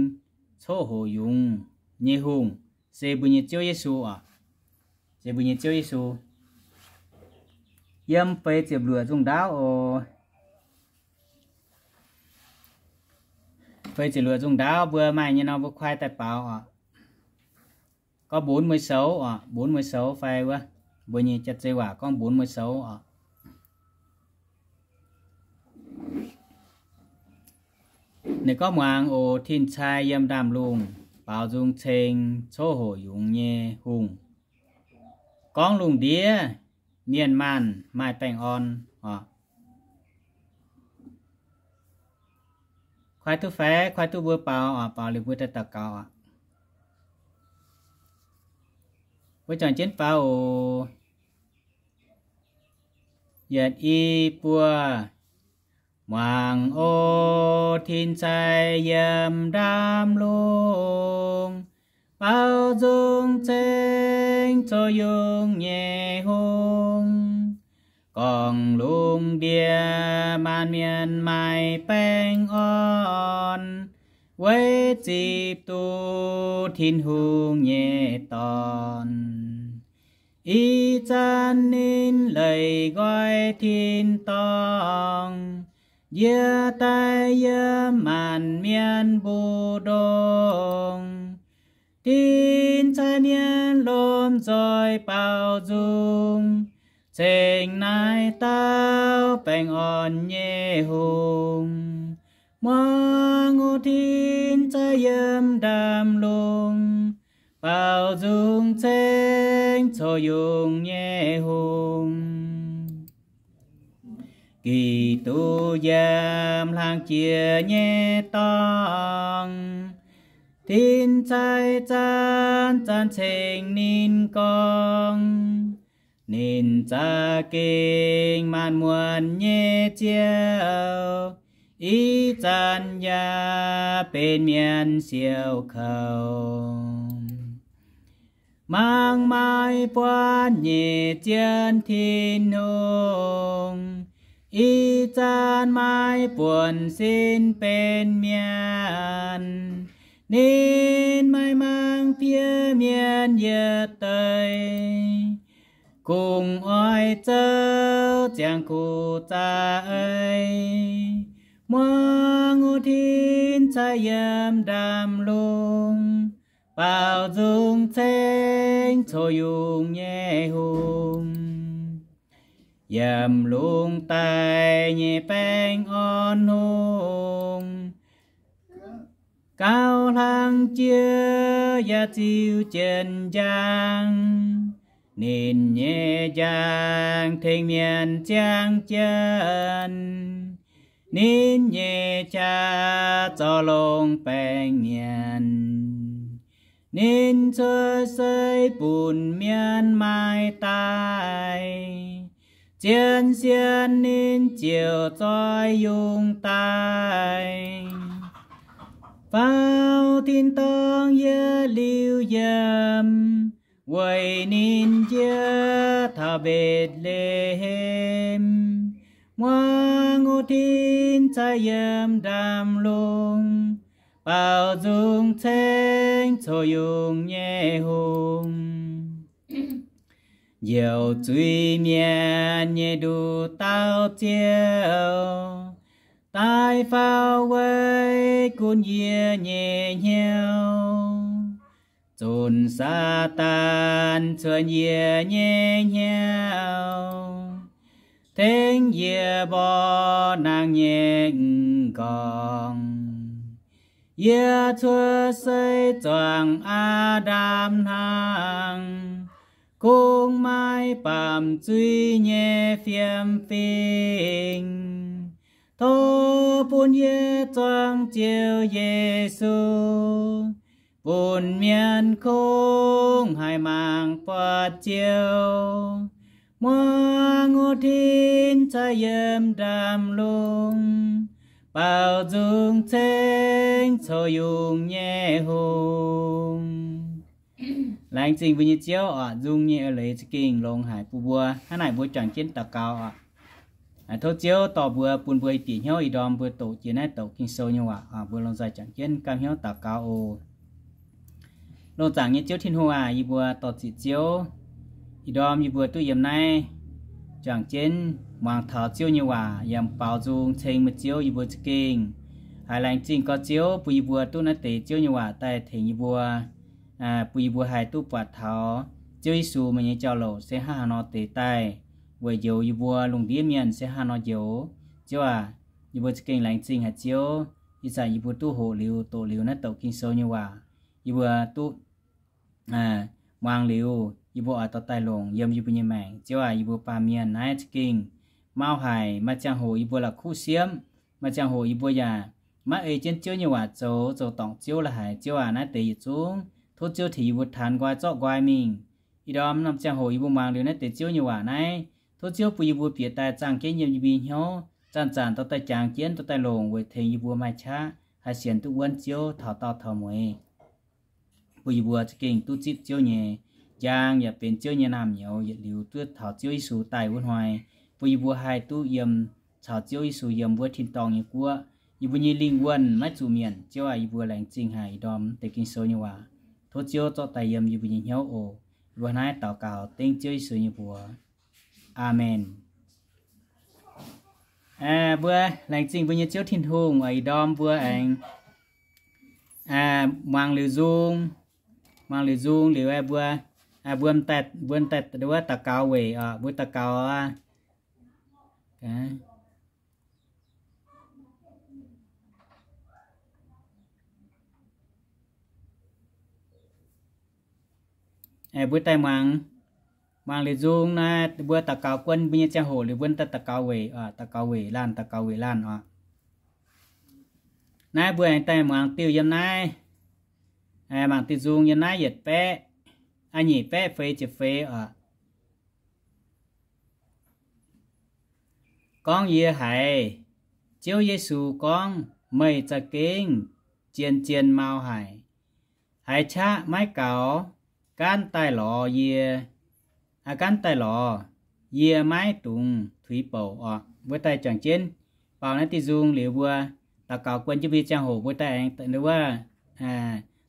coqv hoqc yungz nyei hungh, se mbuo nyei Ziouv Yesu oc. Se mbuo nyei Ziouv Yesu. Yiem feix ziepc luoqc nzungh ndaauv oc. Feix ziepc luoqc nzungh ndaauv mbuo maaih nyei nor mbuo kuaaiv daaih baaux oc. Gorngv mbunx mueiz soux oc, mbunx mueiz soux fai wuov, mbuo nyei jaav-zei waac gorngv mbunx mueiz soux oc. Ninh gorngv, Muangx oc, tin-cai yiem ndaamv-lungh baaux nzung ceng coqv hoqc yungz nyei hungh, gorngv lungh ndiev mienh maanh maaih baengh orn oc. Kuaaiv duqv fai? Kuaaiv duqv mbuo baaux oc, baaux liuz mbuo daaih daux gaux oc. Mbuo juangc jienv faaux oc. Yietc, i, buo. Muangx oc, tin-cai yiem ndaamv-lungh baaux nzung ceng coqv yungz nyei hungh, gorngv lungh ndiev maanh mienh maaih baengh orn, weic zipv duqv Tin-Hungh nyei Dorn. Ih zanc ninh leih nqoi tin-dorngh, njiec daaih yiem maanc mienh mbu'ndongx. Tin-cai mienh lomh nzoih baaux nzung ceng naaiv dauh baengh orn nyei hungh. Muangx oc, tin-cai yiem ndaamv-lungh baaux nzung ceng coqv yungz nyei hungh. Giduc yiem hlang jiex nyei dorngx, tin-cai zanc-zanc ceng ninh gorngv. Ninh za'gengh maanc muonc nyei Ziouv, ih zanc yaac benx mienh siou kouv. Mangc maaih buonv nyei zien Tin-Hungh, ih zanc maaih buonc sin benx mienh. Ninh maaih mangc fiev mienh yietc deix, kungx oix zouv ziangh kuv za'eix. Muangx oc, tin-cai yiem ndaamv-lungh baaux nzung ceng coqv yungz nyei hungh. Yiem lungh daaih nyei baengh orn hungh, gauh hlang jiex yaac ziux jienv njang. Ninh nyei njang tengx mienh ziangh jienv. Ninh nyei qaqv zorc longx baengh mienh. Ninh cuotv seix bun mienh maaih daaih. Zien sienx ninh ziouc zoih yungz daaih. Faaux tin-dorngh yietc liuz yiem, weic ninh njiec taux Mbetc^le^hem. Muangx oc, tin-cai yiem ndaamv-lungh baaux nzung ceng coqv yungz nyei hungh. Njoux zuiz-mienh nyei nduqc dauh Ziouv daaih faaux weic gunv yie nyei hnyouv, zunc Saadaan cuotv yie nyei hnyouv, tengx yie mborqv nangh nyei m'nqorngv. Yie cuotv seix zuangx Aa^ndam hnaangx, kungx maaih baamz zuiz nyei fiem fingx. Tov bun yie zuangx Ziouv Yesu, bun mienh kungx haih mangc buatc Ziouv. Muangx oc, tin-cai yiem ndaamv-lungh baaux nzung ceng coqv yungz nyei hungh. Laengz zingh mbuo nyei Ziouv oc, nzung nyei eix leiz za'gengh longx haic bun mbuo. Hnangv naaic mbuo juangc jienv daux gaux oc. Tov Ziouv dorh mbuo, bun mbuo bieqc hnyouv ih ndorm mbuo doqc jiex naaiv douc Ging-Sou nyei waac. Mbuo longc nzaaih juangc jienv gapv hnyouv daux gaux oc. Lungh zaangc nyei Ziouv Tin-Hungh aac, yie mbuo dor-ziqc Ziouv, ih ndorm yie mbuo duqv yiem naaiv juangc jienv muangx taux Ziouv nyei waac, yaac baaux nzung ceng meih Ziouv. Yie mbuo za'gengh haiz laengz zingh gorx Ziouv bun yie mbuo duqv naaiv deix Ziouv nyei waac daaih tengx yie mbuo, bun yie mbuo haih duqv buatc taux Ziouv Yesu meih nyei jauv-louc se hnangv haaix nor deix daaih, weic njoux yie mbuo lungh ndiev mienh se hnangv haaix nor njoux. Ziouv aac, yie mbuo za'gengh laengz zingh haic Ziouv. Ih zanc yie mbuo duqv hoqc liuz doqc liuz naaiv douc Ging-Sou nyei waac, yie mbuo duqv muangx liuz, yie mbuo oix dorh daaih longc yiem yie mbuo nyei maengc. Ziouv aac, yie mbuo baamh mienh naaiv za'gengh mau haic. Maaih ziangh hoc yie mbuo la'kuqv siemv, maaih ziangh hoc yie mbuo yaac maiv ei jienv Ziouv nyei waac zoux, zoux dorngc Ziouv la'haic. Ziouv aac, naaiv deix yietc zungv tov Ziouv tengx yie mbuo tanx nqoi zorqv nqoi mingh. Ih ndorm norm ziangh hoc yie mbuo muangx liuz naaiv deix Ziouv nyei waac naaiv, tov Ziouv bun yie mbuo bieqc daaih zaangh jienv yiem yie mbuo nyei hnyouv, zanc-zanc dorh daaih jangx jienv, dorh daaih longc weic tengx yie mbuo maaih qaqv haih sienx duqv wuonv Ziouv taux daauh taux mueiz, bun yie mbuo za'gengh duqv zipv Ziouv nyei njang, yaac benx Ziouv nyei naamh nyouz, yietc liuz duqv taux Ziouv Yesu daaih wuov hnoi, bun yie mbuo haih duqv yiem caux Ziouv Yesu yiem wuov tin-dorngh nyei guoqv. Yie mbuo nyei lingh wuonh maiv zuqc mietc. Ziouv aac, yie mbuo laengz zingh haic ih ndorm deix Ging-Sou nyei waac. Tov Ziouv zorqv daaih yiem yie mbuo nyei hnyouv oc. Yie mbuo naaiv daux gaux dengv Ziouv Yesu nyei mbuox. Aamen. Mbuo laengz zingh mbuo nyei Ziouv Tin-Hungh, ih ndorm mbuo aengx muangx liuz nzung, muangx liuz nzung liuz, mbuo, mbuo daaih, mbuo daaih wuov daux gaux weic oc, mbuo daux gaux. Mbuo daaih muangx, muangx liuz nzung naaiv, mbuo daux gaux guon mbuo nyei ziangh hoc liuz mbuo daaih daux gaux weic, daux gaux weic laanh, daux gaux weic laanh oc. Naaiv mbuo aengx daaih muangx diuh yiem naaiv, mangc diuh nzung yiem naaiv yietc baeqv, aa, nyic baeqv feix ziepc feix oc. Gorngv yie haiz Ziouv Yesu gorngv, meih za'gengh zien-zien mau haic. Haiz qaqv maiv gaux, gaanv daaih lorz yie, gaanv daaih lorz, yie maiv dungx tuix bouc oc. Mbuo daaih juangc jienv baaux naaiv diuh nzung liuz mbuo daux gaux guon jienv mbuo nyei ziangh hoc mbuo daaih aengx wuov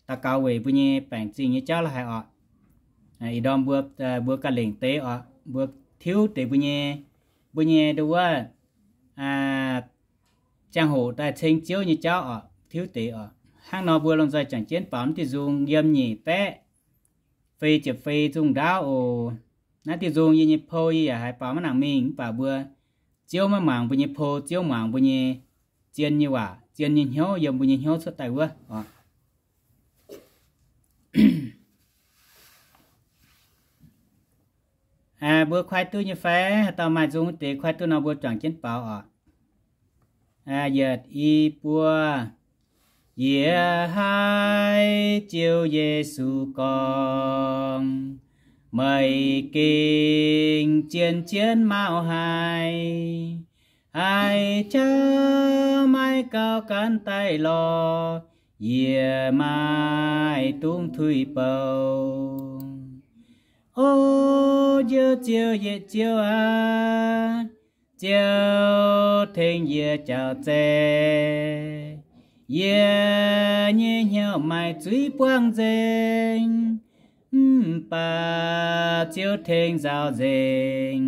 daux gaux weic mbuo nyei baengc zingh nyei jauv la'haic oc. Ih ndorm mbuo, mbuo ganh lengc deix oc, mbuo tiuv deix mbuo nyei, mbuo nyei nduov wuov ziangh hoc daaih ceng Ziouv nyei jauv oc, tiuv deix oc. Hnangv nor mbuo lomh nzoih juangc jienv baaux naaiv diuh nzung yiem nyic baeqv feix ziepc feix nzung ndaauv oc. Naaiv diuh nzung yie nyei pou yie yaac haiz baaux maiv nangc mingh mv baac mbuo, Ziouv maiv muangx mbuo nyei pou, Ziouv muangx mbuo nyei zien nyei waac, zien nyei hnyouv yiem mbuo nyei hnyouv cuotv daaih wuov oc. Mbuo kuaaiv duqv nyei fai? Haaix dauh maaih nzung deix kuaaiv duqv nor mbuo juangc jienv baaux oc. Yietc, i, buo. Yie haiz Ziouv Yesu gorngv, meih gengh zien-zien mau haic. Haiz qaqv maiv gaux, gaanv daaih lorz, yie maiv dungx tuix bouc. O Ziouv, Ziouv, yietc Ziouv aac, Ziouv tengx yie jauv zaeqv. Yie nyei hnyouv maaih zuiz buangv nzengc, mv baac Ziouv tengx nzaaux nzengc.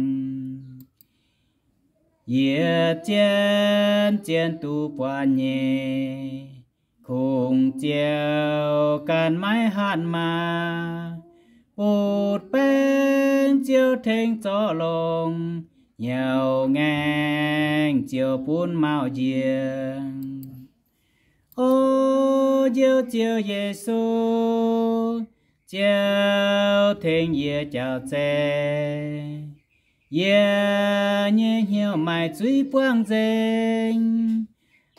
Yie zien-zien duqv buatc nyei, kungx Ziouv ganh maiv hatc maaz. Butv-baengc Ziouv tengx zorqv longx, hnyouv ngaengc Ziouv bun mauh njiec. O Ziouv, Ziouv Yesu, Ziouv tengx yie jauv zaeqv. Yie nyei hnyouv maaih zuiz buangv nzengc,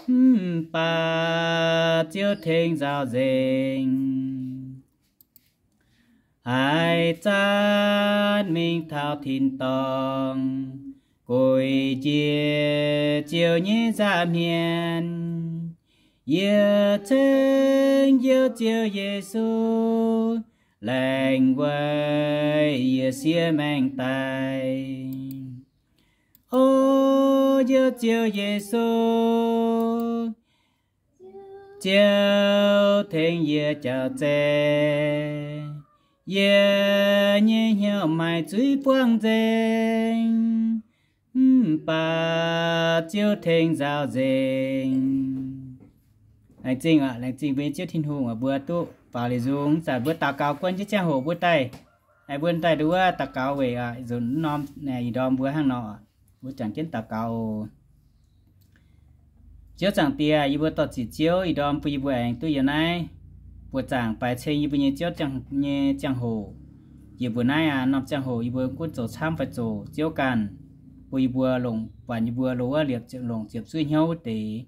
mv baac Ziouv tengx nzaaux nzengc. Haaix zanc mingh taux tin-dorngh, gueic njiec Ziouv nyei nza'hmien, yie ceng Ziouv, Ziouv Yesu, laengz weic yie siev maengc daic. O Ziouv, Ziouv Yesu, Ziouv tengx yie jauv zeiv, yie nyei hnyouv maaih zuiz buangv nzengc, mv baac Ziouv tengx nzaaux nzengc. Laengz zingh, laengz zingh mbuo nyei Ziouv Tin-Hungh oc, mbuo duqv baaux liuz nzung. Zanc mbuo daux gaux guon jienv ziangh hoc mbuo daaih, mbuo daaih nduov daux gaux weic nzunc norm ih ndorm mbuo hnangv nor, mbuo jangx jienv daux gaux oc. Ziouv Zaangc Diex, yie mbuo dor-ziec Ziouv, ih ndorm bun yie mbuo aengx duqv yiem naaiv buoqc zaangc baaix ceng yie mbuo nyei Ziouv nyei ziangh hoc. Yie mbuo naaiv aav norm ziangh hoc yie mbuo gunv zoux camv fai zoqc Ziouv ganh, bun yie mbuo longc, buatc yie mbuo lo wuov liepc ziepc longc ziepc zuoqv hnyouv wuov deix.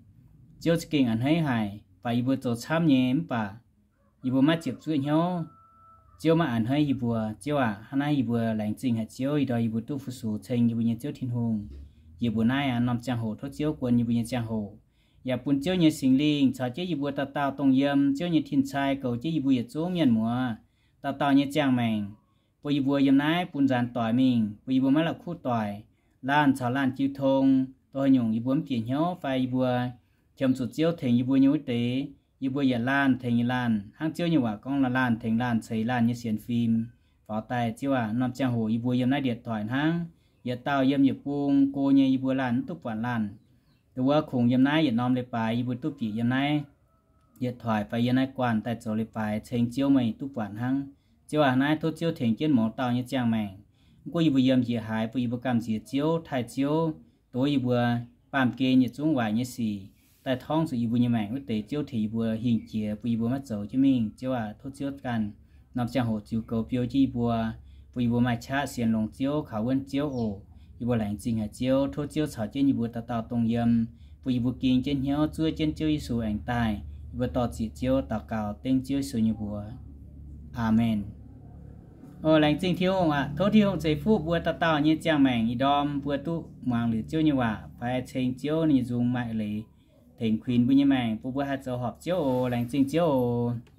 Ziouv za'gengh a'hneiv haic, baac yie mbuo zoux camv nyei mv baac yie mbuo maiv ziepc zuoqv hnyouv. Ziouv maiv a'hneiv yie mbuo. Ziouv aac, hnangv naaiv yie mbuo laengz zingh haic Ziouv, ih ndorm yie mbuo duqv fu-sux ceng yie mbuo nyei Ziouv Tin-Hungh. Yie mbuo naaiv aav norm ziangh hoc tov Ziouv guon yie mbuo nyei ziangh hoc, yaac bun Ziouv nyei Singx Lingh caux jienv yie mbuo dauh dauh dongh yiem Ziouv nyei tin-cai goux jienv yie mbuo yietc zungv mienh muoz dauh dauh nyei ziangh maengc, bun yie mbuo yiem naaiv bun nzaanx doic mingh, bun yie mbuo maiv la'kuqv doic, laanh caux laanh jiu tong, dongh haaix nyungc yie mbuo mv bieqc hnyouv fai yie mbuo qiemx zuqc Ziouv tengx yie mbuo nyei wuov deix, yie mbuo yietc laanh tengx yietc laanh, hnangv Ziouv nyei waac gorngv, laanh tengx laanh ceix laanh nyei sienx fim faaux daaih. Ziouv aac, norm ziangh hoc yie mbuo yiem naaiv ndietc doic hnangv, yietc dauh yiem yietc bung go nyei, yie mbuo laanh mv duqv buatc laanh. Dongh wuov kungx yiem naaiv yietc norm leiz-baaix yie mbuo duqv bieqc yiem naaiv yietc doic fai yiem naaiv guanh daaih zoux leiz-baaix ceng Ziouv meih duqv buatc hnangv. Ziouv aac, naaiv tov Ziouv tengx jienv mouz dauh nyei ziangh maengc. Mv gunv yie mbuo yiem njiec haaix, bun yie mbuo gamh nziex Ziouv, taaih Ziouv, dongh yie mbuo baamh gen yietc zungv waaic nyei sic daaih torngv zuqc yie mbuo nyei maengc wuov deix, Ziouv tengx yie mbuo hingh jiex, bun yie mbuo maiv zoux jienv mingh. Ziouv aac, tov Ziouv ganh norm ziangh hoc ziux goux biou jienv yie mbuo, bun yie mbuo maaih qaqv sienx longx Ziouv, kaux wuonv Ziouv oc. Yie mbuo laengz zingh haic Ziouv, tov Ziouv caux jienv yie mbuo dauh dauh dongh yiem, bun yie mbuo ging jienv hnyouv zuov jienv Ziouv Yesu aengx daaih. Yie mbuo dor-ziec Ziouv daux gaux dengv Ziouv Yesu nyei mbuox. Aamen. O, laengz zingh Tin-Hungh aac, tov Tin-Hungh ceix fuqv mbuo dauh dauh nyei ziangh maengc. Ih ndorm mbuo duqv muangx liuz Ziouv nyei waac fai ceng Ziouv nyei nzung maaih leiz tengx kuinx mbuo nyei maengc, bun mbuo haih zoux horpc Ziouv oc. Laengz zingh Ziouv oc.